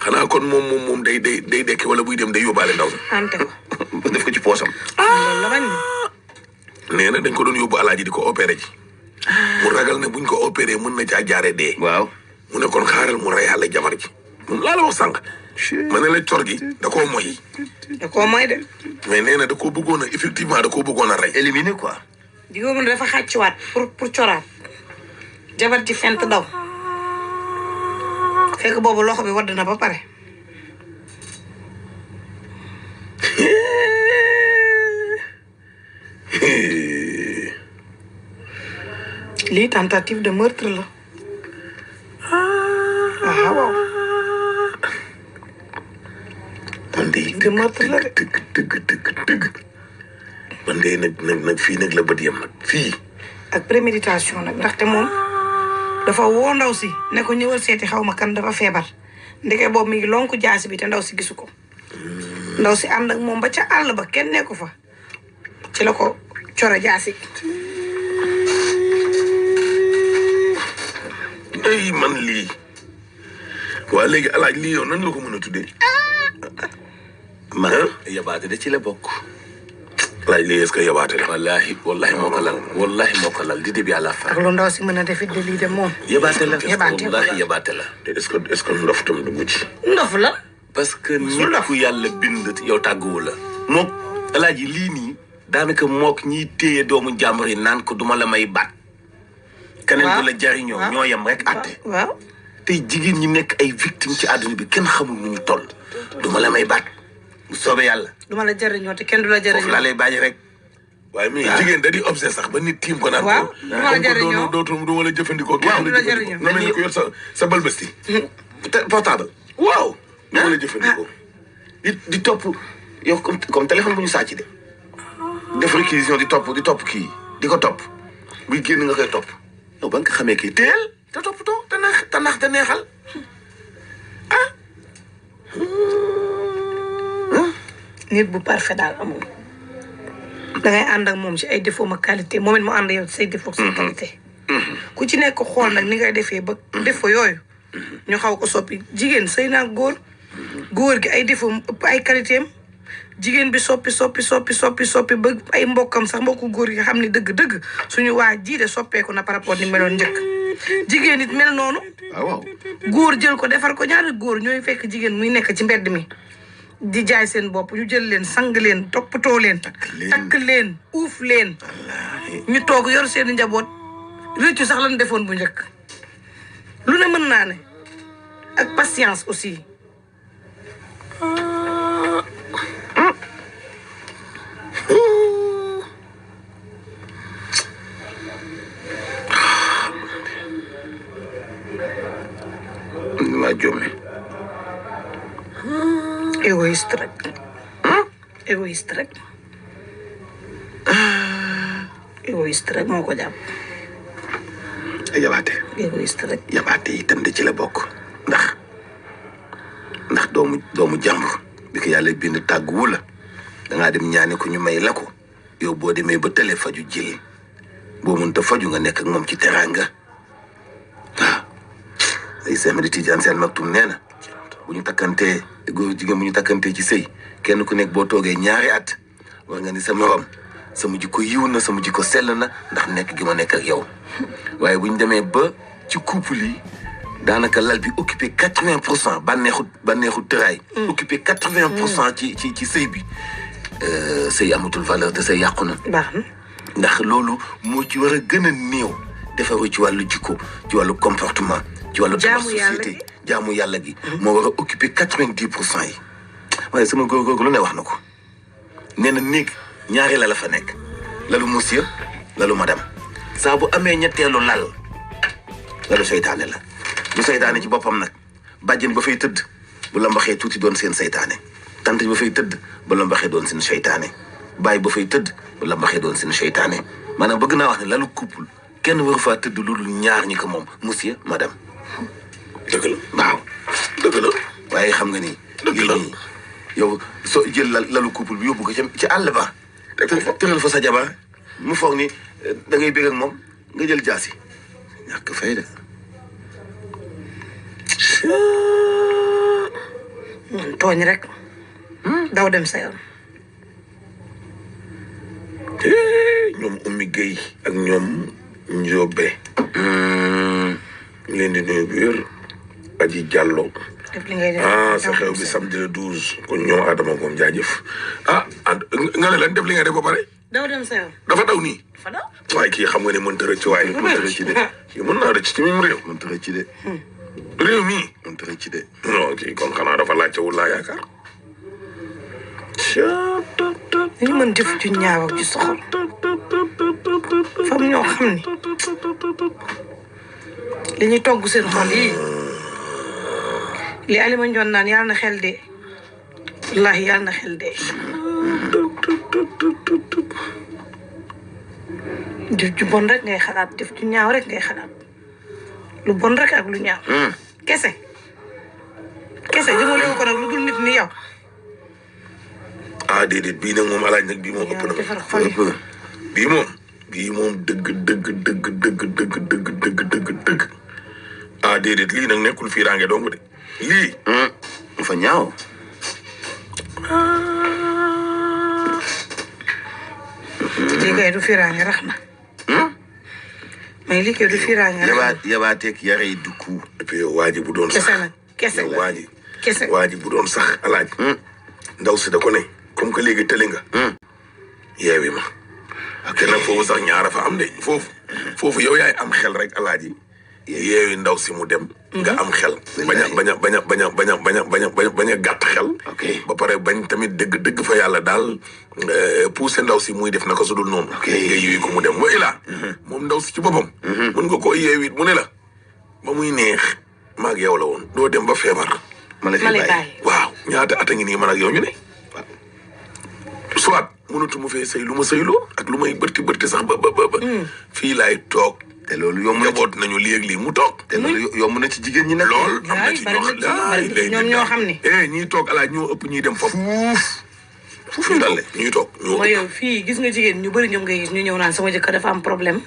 xanaa kon moom day dekki wala buy dem day yóbbaale ndaw ante ko def ko ci poosam loolu la bañ nee na dañ ko doon yóbbu alaaji di ko opéré ji mu ragal ne buñ ko opéré mën na caa jaare dee waaw mu ne kon xaaral mu reyaale jabar ji moom laa la wax sànq ma ne la cor gi da koo moy de mais nee na da koo bëggoon a effectivement da koo bëggoon a rey éliminer quoi di nga mën dafa xàccuwaat pour coraat jabar ji fent daw fekk boobu loxo bi wadd na ba pare lii tentative de meurtre la waaw de meurtre la dëgg man de nag fii nag la bët yem nag fii ak préméditation nag ndaxte moom dafa woo ndaw si ne ko ñëwal seeti xaw ma kan dafa feebar ndeke boobu mi ngi lonku jaasi bi te ndaw si gisu ko ndaw si ànd ak moom ba ca àll ba kenn nekku fa ci la ko coro jaasi ay man lii waa léegi alaaj lii yow nan nga ko mën a tuddee man yabaate de ci la bokk alaaj lii est-ce que yabaate la wallahi moo ko lal di débi àlla fa ak lu ndaw si mën a defit de lii de moom yabaate la wallahi yabaate la est-ce que ndof tam dugg ci ndof la parce que nit ku yàlla bind yow tàgguwu la mook alaaji lii nii daanaka mook ñiy téye doomu jàmbur yi naan ko duma la may baat keneen du la jariñoo ñoo yem rek àtte waaw tey jigéen ñi nekk ay victime ci àdduna bi kenn xamul nu ñu toll duma la may baat bu soobee yàlla duma la jariñoo te kenn du la jariñoo foofu laa lay bàyyi rek waaye mais jigéen da di obsé sax ba nit tiim ko naan waaw duma la jariñoo duma la jëfandikoo waaw du la jariñoo na mel ni ko yor sa balbasti portable waaw duma la jëfandikoo di topp yow comme téléphone bu ñu sàcc de def réquisition di topp kii di ko topp buy génn nga koy topp yow ba nga xamee kii teel te toppatoo te nax te neexal nit bu parfait daal amul dangay ànd ak moom ci ay défaut ma qualité moom it mu ànd yow ci say défaut sa qualité ku ci nekk xool nag ni ngay defee ba défaut yooyu ñu xaw ko soppi jigéen sëy naa góor góor gi ay défaut ëpp ay qualité am jigéen bi soppi ba ay mbokkam sax mbokku góor gi xam ni dëgg-dëgg suñu waa ji de soppeeku na par rapport ni meloon njëkk jigéen it mel noonu waaw góor jël ko defar ko ñaari góor ñooy fekk jigéen muy nekk ci mbedd mi di jaay seen bopp ñu jël leen sang leen toppatoo leen takk leen uuf leen ñu toog yor seen njaboot rëccu sax lan defoon bu njëkk lu ne mën naa ne ak patience aussi maa jomme égoïste rek égoïste rek égoïste rek moo ko jàpp yabaate égoïste rek yabaate itam da ci la bokk ndax doomu jàmbur bi ko yàlla bind tàgguwu la dangaa dem ñaani ko ñu may la ko yow boo demee ba télé faju jël boo mënta faju nga nekk ak moom ci teraanga waaw ay Seex Tijaan Seen Maktum nee na bu ñu takkantee góor jigéen bu ñu takkantee ci sëy kenn ku nekk boo toogee ñaari at war nga ni sa morom sama jikko yiw na sama jikko sell na ndax nekk gi ma nekk ak yow waaye bu ñu demee ba ci couple yi daanaka lal bi occupé 80% bànneexu tëraay occupé 80% ci sëy bi sëy amatul valeur te sëy yàqu na baax na ndax loolu moo ci war a gën a néew defaru ci wàllu jikko ci wàllu comportement ci wàllu tabax société jaamu yàlla gi moo war a occupé 90% yi waaye sama góor lu ne wax na ko nee na néeg ñaari la fa nekk lalu monsieur lalu madame saa bu amee ñetteelu lalu seytaane la bu seytaane ci boppam nag bàjjen ba fay tëdd bu la mbaxee tuuti doon seen seytaane tante ba fay tëdd ba la mbaxee doon seen seytaane baay ba fay tëdd ba la mbaxee doon seen seytaane maanaam bëgg naa wax ne lalu couple kenn waru faa tëdd lu dul ñaar ñi ko moom monsieur madame dëgg la waaw dëgg la waaye xam nga ni dëgg la yow soo jël lalu couple bi yóbbu ko ci àll ba tëral fa sa jabar mu foog ni da ngay bég ak moom nga jël jaasi ñàkk fay de tooñ rek daw dem sa yoon ñoom Oumy Gueye ak ñoom Njobe ñu leen di nuyu bu wér Aji Diallo sa xew bi samedi le 12 kon ñoom Adama Ngom jaajëf nga ne lan def li nga def ba pare daw dem sa yoon dafa daw nii dafa daw waaye kii xam nga ne mënta rëcc waaye mënta rëcc de kii mën naa rëcc ci mim réew mënta rëcc de réew mii mënta rëcc de non kii kon xanaa dafa laajtewul laa yaakaar ñu mën jëf ju ñaaw ak ju soxor fam ñoo xam ni li ñuy togg seen xol yi li Alima Njoon naan yàlla na xel de wallaahi yàlla na xel de jëf ju bon rek ngay xalaat jëf ju ñaaw rek ngay xalaat lu bon rek ak lu ñaaw kese jëmale ko nag lu dul nit ni yow déedéet bii nag moom alaaj nag bii moom ëpp na bii moom dëgg déedéet lii nag nekkul fiiraange dong de lii dafa ñaaw lii kay du fiiraange rax na mais lii kay du fiiraange rax na yabaateeg yare yi du ku et puis waa ji bu doon sax kese nag kese waa ji bu doon sax alaaj ndaw si da ko ne comme que léegi tëli nga yeewi ma te nag foofu sax ñaara fa am de foofu yow yaay am xel rek alaaji yeewi ndaw si mu dem nga am xel bañ a gàtt xel ba pare bañ tamit dëgg fa yàlla daal poussé ndaw si muy def naka su dul noonu nga yeewi ko mu dem wa ilaa moom ndaw si ci boppam mën nga koo yeewi mu ne la ba muy neex maag yow la woon doo dem ba feebar ma la fi bàyyi waaw ñaata at a ngi nii man ak yow ñu ne soit mënatu mu fee sëy lu ma sëyloo ak lu may bërti sax ba fii laay toog te loolu yomb na njaboot nañu léegi mu toog te loolu yomb na ci jigéen ñi nag lool am na ci ñoom ñoo xam ne ñiy toog alaaj ñoo ëpp ñuy dem foofu fuuf dalle ñuy toog mooy yow fii gis nga jigéen ñu bëri ñoom ngay gis ñu ñëw naan sama jëkkër dafa am problème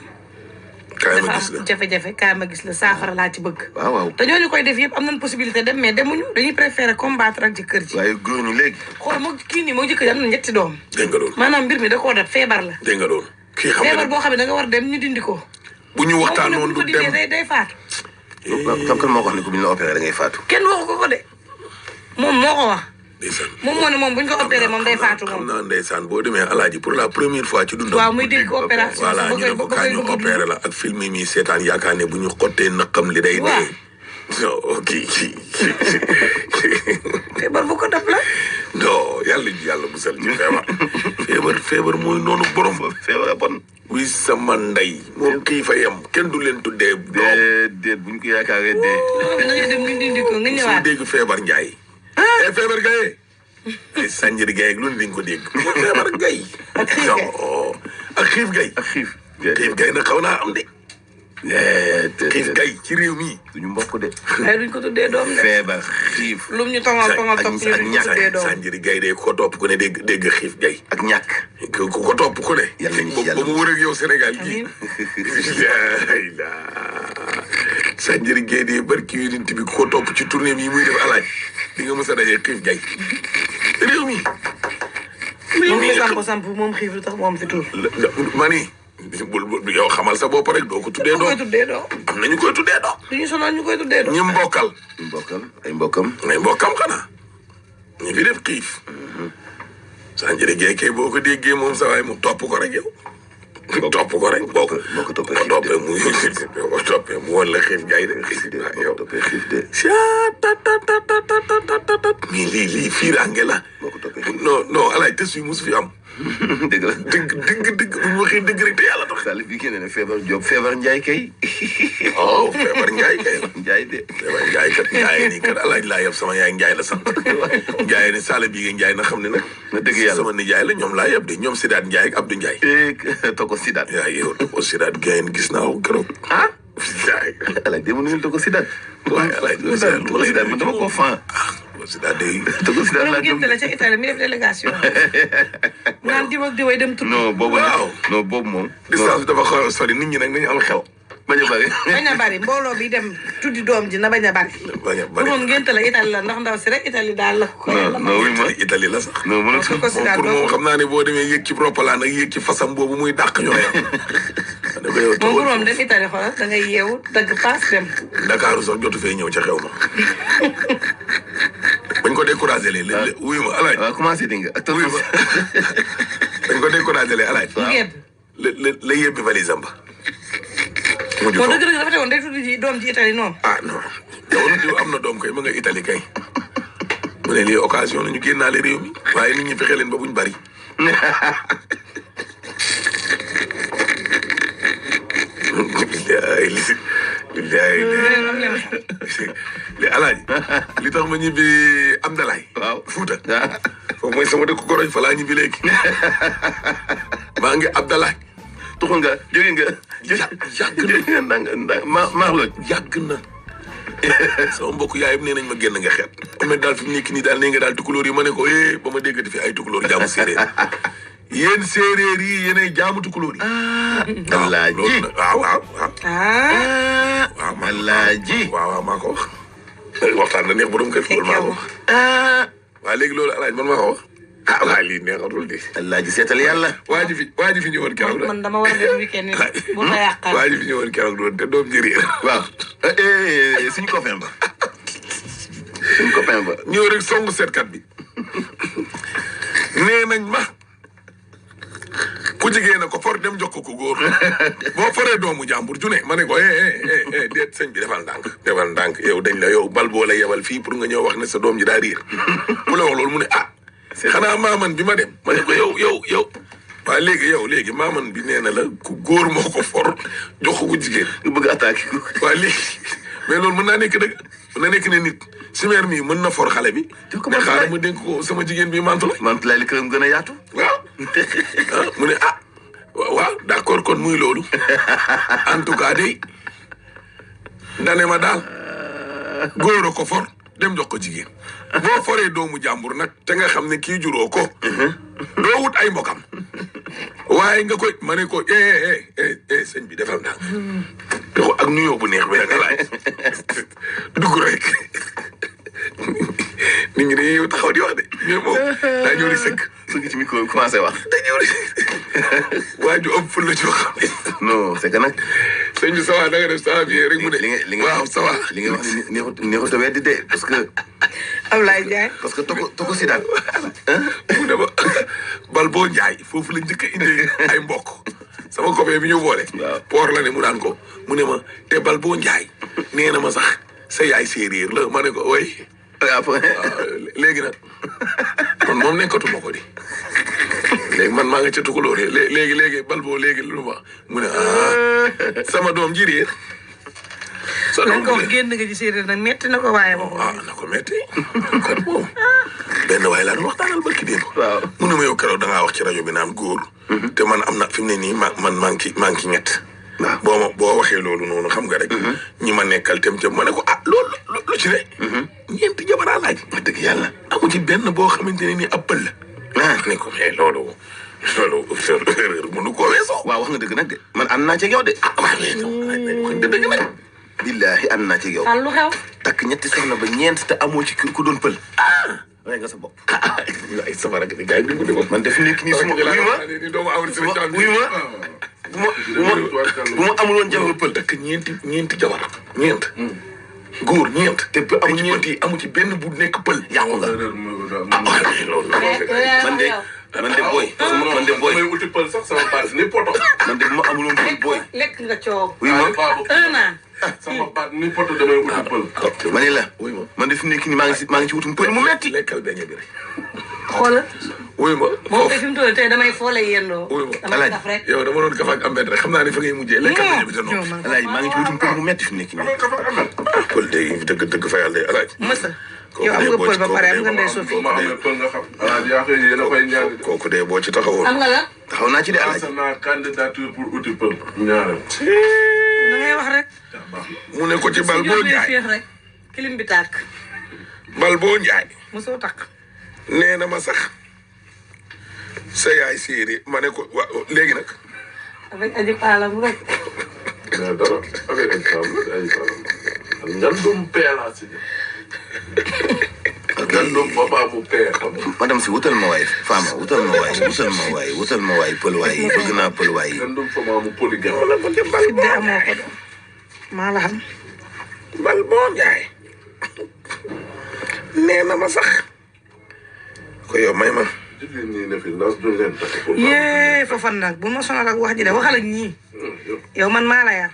dafa am jafe-jafe kaay ma gis la saafara laa ci bëgg. waaw te ñooñu koy def yëpp am nañ possibilité dem mais demuñu dañuy préférer combattre ak jëkkër ji. waaye góor ñi léegi. xool moo kii nii moo jëkkër ji am na 7 doom. dégg nga loolu. maanaam mbir mi da koo def feebar la. dégg nga loolu. kii xam feebar boo xam ne da nga war dem ñu dindi ko. bu ñu waxtaanoon du dem day faatu. kan moo ko wax ne ko bu ñu la opéré da ngay faatu. kenn waxu ko de moom moo ko wax. ndeysaan moom moo ne moom bu ñu ko opéré moom day faatu moom. xam naa ndeysaan boo demee alaaji pour la première fois ci dundam. waaw muy dégg opération. voilà ñu ne ko kaa ñu opéré la ak film yi muy seetaan yaakaar ne bu ñu xottee naqam li day dee. non kii feebar bu ko def la. non yàlla musal ci feebar mooy noonu borom ba feebar bon. oui sama ndey moo kii fa yem kenn du leen tuddee doom. déet bu ñu ko yaakaaree dee. da ngay dem ñu dindi ko nga ñëwaat. su dégg feebar njaay. feebar gaye ay sànjari gaye ak lu ne di nga ko dégg. feebar gay. ak xiif gay. xiif gay nag xaw naa am de. xiif gay ci réew mi. duñu mbokk de. ay duñ ko tuddee doom de. feebar xiif. lum ñu tongal topp ñu duñ ko tuddee doom. sànjari gay de ko topp ku ne dégg xiif gay. ak ñàkk. ku ko topp ku ne. yàlla nañu ci yàlla ba mu wër ak yow Sénégal gii. sànjari gay de barki yonent bi ku ko topp ci tournée bi muy def alaaj di nga mës a dajee xiif gay. réew mi. moom mi samp moom xiif lu tax moom fi tuur. mani yow xamal sa bopp rek doo ko tuddee doom. am na ñu koy tuddee doom. duñu sonal ñu koy tuddee doom. ñi mbokkal. ay mbokkam xanaa. ñu fi def xiif. sànjari gay kay boo ko déggee moom sa waay mu topp ko rek yow. topp ko rek boo ko toppee mu woon la xiif gay de xiif de yow. mais lii fiiraange la. non alaay tës yu mosu fi am. dëgg la dëgg bu ñu waxee dëgg rek te yàlla tax. Salif bi génne ne feebar Diop feebar Njaay kay. feebar Njaay kay la. Njaay de. feebar Njaay kat Njaay nii kat alaaj laa yab sama yaay Njaay la sant. Njaay ni Sala bii Njaay na xam ne nag. na dëgg yàlla sama nijaay la ñoom laa yab de ñoom Sidaat Njaay ak Abdou Njaay. Toko Sidaat. yaa yow Toko Sidaat gayen gis naa ko keroog. alaaj de mu nuyul Toko Sidaat. waaye alaaj Toko Sidaat man dama ko fan. Sidaat de. Toko Sidaat laa gëm la ca Italie mi def délégation. naan diw ak diway dem tudd. non boobu moom. distance dafa xaw a sori nit ñi nag nañu am xel. bañ a bari mbooloo bi dem tuddi doom ji na bañ a bari. moom ngénte la Italie la ndax ndaw si rek Italie daal la ko yàlla. non Italie la sax. non mënatu ko Sidaat pour moom xam naa ne boo demee yéeg ci roppalaan ak yéeg ci fasam boobu muy dàq ñoo yem. moom bu moom dem Italie xoolal da ngay yeewu dagg paas dem. Dakar sax jotu fee ñëw ca xew ma. bañ ko découragé lee wuyu ma alaaj. waaw commencé di nga ak wuyu ma bañ ko découragé lee alaaj. la yebbi valise am ba. bon dëgg-dëgg dafa teewoon day tudd ji doom ji Italie noonu. non yow am na doom kay ma nga Italie kay. mu ne lii occasion la ñu génnaale réew mi waaye nit ñi fexe leen ba buñ bari. li alaaji li tax ma ñibbi Amdalaay. waaw Fuuta. foofu mooy sama dëkk Goroñ fa laa ñibbi léegi. maa ngi Abdalaay. tuxu nga jóge nga. Marloj yàgg na. sama mbokk yaayam nee nañ ma génn nga xeet. mais daal fi mu nekk nii daal nee nga daal tukulóor yi ma ne ko ba ma déggati fi ay tukulóor jaamu séeréer. yéen séeréer yi yéenay jaamu tukulóor yi. Alaaji waaw. Alaaji waaw maa ko wax. waxtaan na neex borom kër gi maa ko wax. waaw léegi loolu Alaaji man maa ko wax. waaw lii neexatul di. Alaaji seetal yàlla. waa ji fi ñëwoon keroog la. man dama war a def weekend bu ma yàqal. waa ji fi ñëwoon keroog doon te doom ji réer. waaw. suñu copain ba. ñëw rek songu seetkat bi. nee nañ ma. ku jigéen na ko for dem jox ko góor boo foree doomu jàmbur ju ne ma ne ko déet sëñ bi defal ndànk yow dañ la yow bal boo la yebal fii pour nga ñëw wax ne sa doom ji daa riir mu la wax loolu mu ne xanaa maaman bi ma dem ma ne ko yow waa léegi maaman bi nee na la ku góor moo ko for jox ko ku jigéen nga bëgg attaqué ko waa léegi mais loolu mën naa nekk dëgg mën na nekk ne nit simeer mi mën na for xale bi mais xaaral ma dénk ko sama jigéen bi mantulaay li këram gën a yaatu waaw mu ne waaw d'accord kon muy loolu en tout cas de dane ma daal góor a ko for dem jox ko jigéen boo foree doomu jàmbur nag te nga xam ne kii juróo ko doo wut ay mbokam waaye nga koy ma ne ko sëñ bi defal naa ko ak nuyoo bu neex bi nag laaj dugg rek nit ñi dañuy taxaw di wax de mais moom daa ñëw di sëgg ci micro bi commencé wax. daa ñëw di waa ju ëpp ful la joo xam ne non c'est que nag. sëñ bi ça va da nga def ça va bien rek mu ne li nga waaw ça va li nga wax ni neexut a weddi de parce que. Ablaye Ndiaye. parce que toko si daal. mu ne ma Balbo Ndiaye foofu la njëkk a indi ay mbokk sama copain bi ñu boole. waaw poor la ne mu naan ko mu ne ma te Balbo Ndiaye nee na ma sax sa yaay séeréer la ma ne ko way léegi nag man moom nekkatuma ko di léegi man maa nga ca tukulóor léegi Balbo léegi lu ma mu ne sama doom ji réer sa doom ko génn nga ci séeréer nag metti na ko waaye moom. na ko metti kat moom benn waaye laa doon waxtaanal barki démb. waaw mu ne ma yow keroog da ngaa wax ci rajo bi naan góor. te man am na fi mu ne nii man maa ngi ci ñett. waaw boo waxee loolu noonu xam nga rek. ñi ma nekkal tem ma ne ko loolu lu ci ne. ñeenti jabaraa laaj. wax dëgg yàlla amu ci benn boo xamante ne nii ab pël la. ne ko mais loolu erreur mënu koo weesoo. waaw wax nga dëgg nag de man ànd naa ci yow de. waaw mais dëgg nag. billahi ànd naa ci yow. lu xew. takk ñetti soxna ba ñeent te amoo ci ku doon pël. waaye nga sa bopp. ay sama rakk di gars yi dugg man def nekk nii su ma wuyu ma bu ma amul woon jabar pël. takk ñeenti jabar ñeent. góor ñeent. te amu ñeent yi amu ci benn bu nekk pël. yàqu nga. loolu. man de booy. man de booy. may uti pël sax sama baat ni poto. man de bu ma amul woon pël booy. lekk nga coow. wuyu ma 1 an. sama baat ni poto damay uti pël. ma ne la. man de fi nekk nii maa ngi ci wutum pël mu metti. lekkal beñe bi rek. xoolal. wuyu ma moom kay fi mu toll tey damay foole yendoo. wuyu ma damay kaf rek. yow dama doon kaf ak Ambet rek xam naa ne fa ngay mujjee. lekkal beñe bi te noonu. Alaaji maa ngi ci wutum pël mu metti fi nekk nii. pël de dëgg fa yàlla de Alaaji. Moussa yow am nga pël ba pare am nga ndey Sophie. ma amee pël nga xam. Alaaji yaa koy yéen a koy ñaan. kooku de boo ci taxawoon. am nga la. taxaw naa ci de Alaaji. lancé naa candidature pour uti pël. ñaareel. da ngay wax rek. mu ne ko ci Balbo Ndiaye rek. kilim bi tàkk. Balbo Ndiaye. mosoo takk. nee na ma sax sa yaay séeréer ma ne ko léegi nag. avec aji paalam rek. mais dara avec aji paalam. ngandum peela si. ngandum papa mu pee xam. madame si wutal ma waay Fama wutal ma waay pël waay bëgg naa pël waay. ngandum papa mu polygame. sidde amoo ko de. maa la xam. Balbo Ndiaye. nee na ma sax. ko yow may ma. jigéen ñi ne fi ndax duñ leen takk. yee foofa nag bu ma sonal ak wax ji de waxal ak ñii. yow man maa la yar.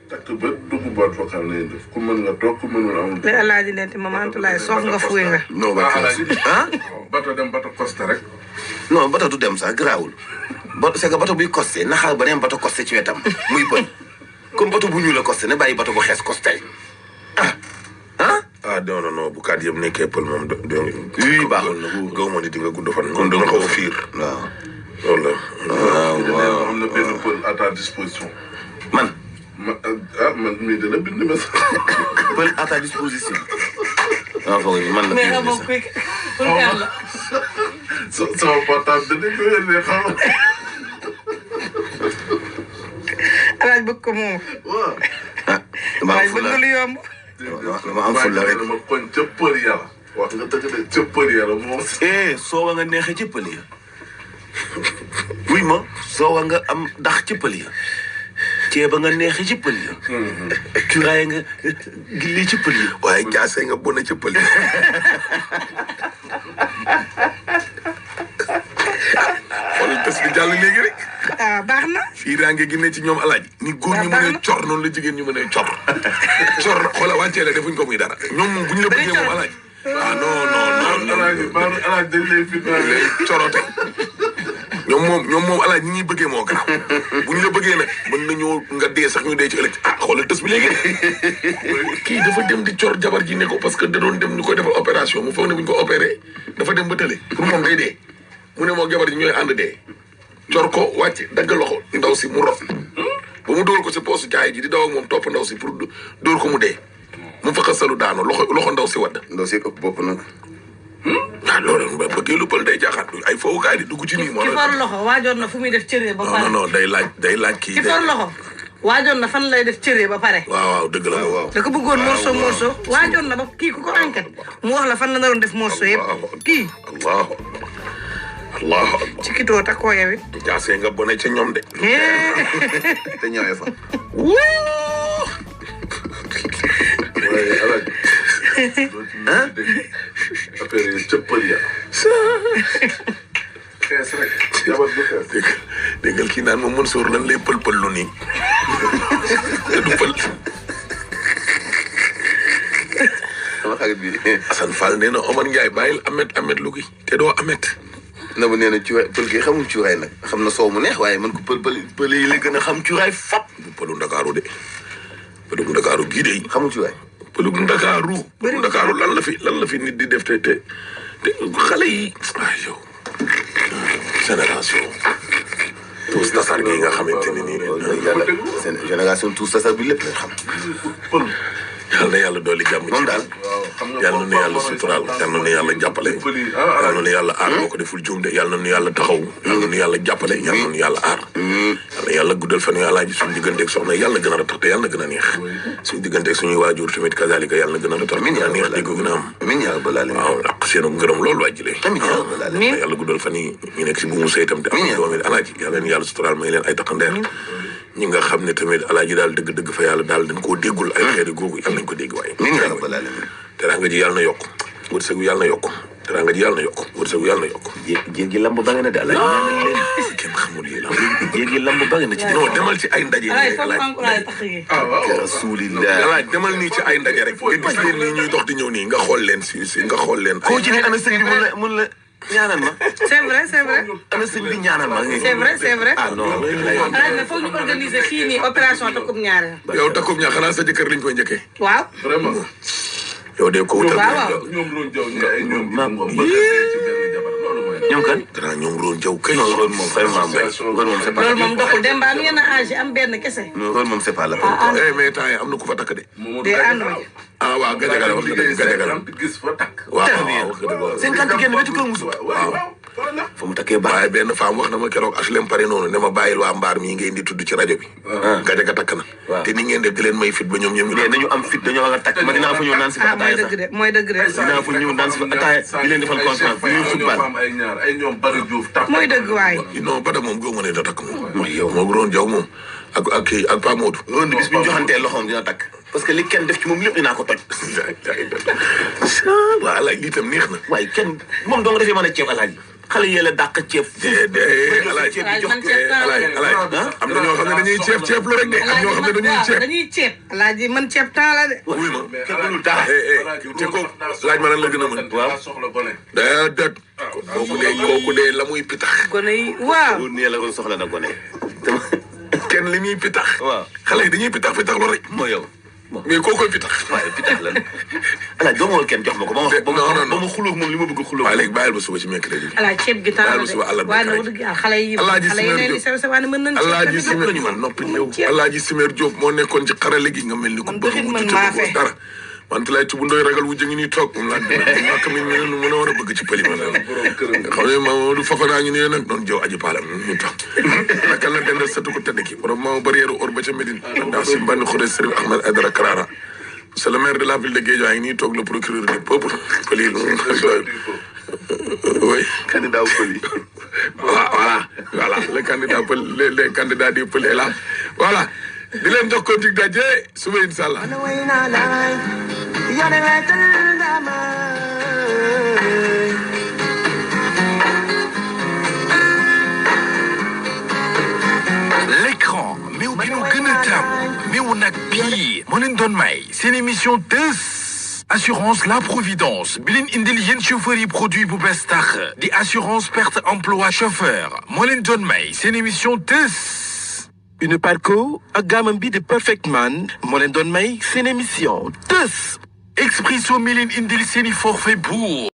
takk ba dugg baat fakal nañ def ku mën nga toog ku mënul amul. li Alaaji nenti mamantulaay sox nga fuy nga. non bato dem bato Costa rek. non bato du dem sax garaawul. c'est que bato buy costé na xaar beneen bato costé ci wetam muy pël comme bato bu ñuul la costé na bàyyi bato bu xees costé non bu kaat yëpp nekkee pël moom oui baaxul na gaw ma ni di nga gudd fan. kon dama xaw a fiir. waaw loolu la. waaw am na benn pël à ta disposition. man. man mii dina bind message. pël à ta disposition. waaw foog ñu man la. mais xam nga kuy pour kan la. sama portable dinañ ko yónnee xam nga. Alaaji bëgg ko moom. waaw. dama am fulla bëgg lu yomb. dama am fulla rek. ma koñ ca pël yàlla. wax nga dëgg de ca pël yàlla moom. soo wa nga neexee ci pël ya. wuy ma soo wa nga am dax ci pël ya. ceeba nga neexee ci pël ya. cuuraay nga gilli ci pël ya. waaye jaase nga bon ci pël ya. xoolal tës bi jàll léegi rek. baax na. fii daa ngi génne ci ñoom Alaaji. ni góor ñu mënee cor noonu la jigéen ñu mënee cor. cor xoolal wàccee la defuñ ko muy dara. ñoom moom bu ñu la bëggee moom Alaaji. non. Alaaji dañ lay fitnaale. corote. ñoom moom Alaaji ñi ñuy bëggee moo garaaw. bu ñu la bëggee nag mën nañoo nga dee sax ñu dee ci ëllëg. xoolal tës bi léegi. kii dafa dem di cor jabar ji ne ko parce que da doon dem ñu koy defal opération mu foog ne bu ñu ko opéré dafa dem ba tële pour moom day dee mu ne moo jabar ji ñooy ànd dee. cor ko wàcc dagg loxo ndaw si mu rot ba mu dóor ko si poosu jaay ji di daw ak moom topp ndaw si pour dóor ko mu dee mu fa xasalu daanu loxo ndaw si wadd. ndaw si ëpp bopp nag. loolu ba bëggee lu pël day jaaxaat ay fowukaay di dugg ci nii. ki for loxo waajoon na fu muy def cëree ba pare. non day laaj kii. ki for loxo waajoon na fan lay def cëree ba pare. waaw dëgg la waaw. da ko bëggoon morceau waajoon na ba kii ku ko enquête mu wax la fan la naroon def morceau yëpp kii. Allah ci kitoo takkoo yow it. jaasee nga bone ca ñoom de. te ñëwee fa. waaye alaaj affaire yi cëppal ya xees rek jabar du xees. déggal kii naan moom Mansour lan lay pël lu nii te du pël. sama xarit bi Assane Fall nee na Omar Ndiaye bàyyil amet lu gi te doo amet. na bu nee na cuuraay pël kii xamul cuuraay nag xam na soow mu neex waaye man ko pël yi la gën a xam cuuraay fap. bu pëlu Ndakaaru de pëlu Ndakaaru gii de xamul cuuraay. pëlu Ndakaaru lan la fi nit di def te xale yi yow génération tous tasar gi nga xamante ne nii. génération tous tasar bi lépp lañ xam. yàlla na yàlla dolli jàmm ci daal yàlla na yàlla suturaal yàlla na yàlla jàppale yàlla na yàlla aar boo ko deful juum de yàlla na yàlla taxaw yàlla na yàlla jàppale yàlla na yàlla aar yàlla yàlla guddal fan yu alaaji suñu digganteeg soxna yàlla gën a ratax te yàlla gën a neex suñu digganteeg suñuy waajur tamit kazalika yàlla gën a ratax gën a neex dégg gën a am amiin yaa rabbal aalamiin waaw ak seen ngërëm loolu waajile amiin yàlla guddal fan yi ñu nekk si bu mu sëy tam te am doomi alaaji yàlla na yàlla suturaal may leen ay taxandeer ñi nga xam ne tamit alaaji daal dëgg-dëgg fa yàlla daal dañ koo déggul ay xeeti googu yàlla nañ ko dégg waaye teraanga ji yàlla na yokk wërsëgu yàlla na yokk teraanga ji yàlla na yokk wërsëgu yàlla na yokk jéegi lamb ba nga ne de alaaji ñaanal leen kenn xamul yi lamb jéegi lamb ba nga ne ci non demal ci ay ndaje rasulillah alaaji demal nii ci ay ndaje rek nga gis leen nii ñuy dox di ñëw nii nga xool leen si nga xool leen koo ci ne ana sëñ bi mun la ñaanal ma. c'est vrai. ana sëñ bi ñaanal ma. c'est vrai. ah non mais foog ñu organiser fii nii opération takkum ñaar. yow takkum ñaar xanaa sa jëkkër lañ koy njëkkee. waaw. vraiment. yow de ko wutal. waaw ñoom Ron Jaw ñoom kan. gannaaw ñoom Ron Jaw kay. non Ron moom vraiment moom c'est pas. loolu moom doxul dem ba am yenn âge am benn kese. non Ron moom c'est pas la. mais temps yi am na ku fa takk de. de ànduma ji. ah waaw Gajaga la wax dëgg Gajaga la. gis fa takk. waaw 50 genn wetu kër Moussa. waaw. fa mu takkee baax. waaye benn femme wax na ma keroog HLM pare noonu ne ma bàyyil waa mbaar mii ngeen di tudd ci rajo bi. Gajaga takk na. te ni ngeen def di leen may fit ba ñoom ñu. nañu am fit dañoo war a takk ma dinaa fa ñëw naan si fa ataaya sax. mooy dëgg de. dinaa fa ñëw naan si fa ataaya di leen defal conférence bu ñuy football. ay ñoom Bada Diouf takk. mooy dëgg waay. non Bada moom gëw ma ne da takk moom. mooy yow moom Ron Jaw moom ak kii ak Pa Modou. Ron bis bu ñu joxantee loxoom dina takk. parce que li kenn def ci moom lépp dinaa ko toj. waaw alaaj lii tam neex na. waaye kenn moom doo nga defee mën a ceeb alaaji. xale yee la dàq ceeb. alaaj am na ñoo xam ne dañuy ceeb lu rek de am ñoo xam ne dañuy ceeb. alaaji man ceeb temps la de. wuy ma te ko laaj ma nan la gën a mën. waaw déedéet. kooku de la muy pitax. gone yi waaw. bu nee la ko soxla na gone. kenn li muy pitax. waaw xale yi dañuy pitax lu rek. mooy yow. mais kookoy pitax. waaye pitax lan. alaaj doo ma wol kenn jox ma ko. ba ma xulóog moom li ma bëgg a xulóog. waaye léegi bàyyil ba suba ci mercredi bi. alaaj ceeb gi temps la de waaye nag dëgg yàlla xale yi ne sew sewaane mën nañ Alaaji Simer Diop noppi yow Alaaji Simer Diop moo nekkoon ci xarale gi nga mel ni ku bëgg mu ci tëdd dara wante lay ci bu ndoy ragal wu jëngi nii toog moom laa màkk mi mën a war a bëgg ci pëli ma xam ne Mamadou Fafana ngi nii nag doon jëw aji paalam ñu toog nakal la dendal satu ko tëdd ki borom maa barrière or ba ca Médine daa si mbandi xure Serigne Ahmed Aïdara Karara c'est le maire de la ville de Guédiawaye ngi nii toog le procureur du peuple pëli oui candidat au pëli voilà le candidat les candidats du pël est là voilà di leen jox ko dig daje suba incha allah. L'écran mais bi nu gën a taamu mais nag bii moo leen doon may seen émission Teuss assurance La Providence bi leen indil yéen chauffeurs yi produit bu bees tax di assurance perte emploi chauffeur moo leen doon may seen émission Teuss. Une parcours ak gaamam bi de Perfect Man moo leen doon may seen émission Teuss. Expresso mi leen indil seeni forfait pour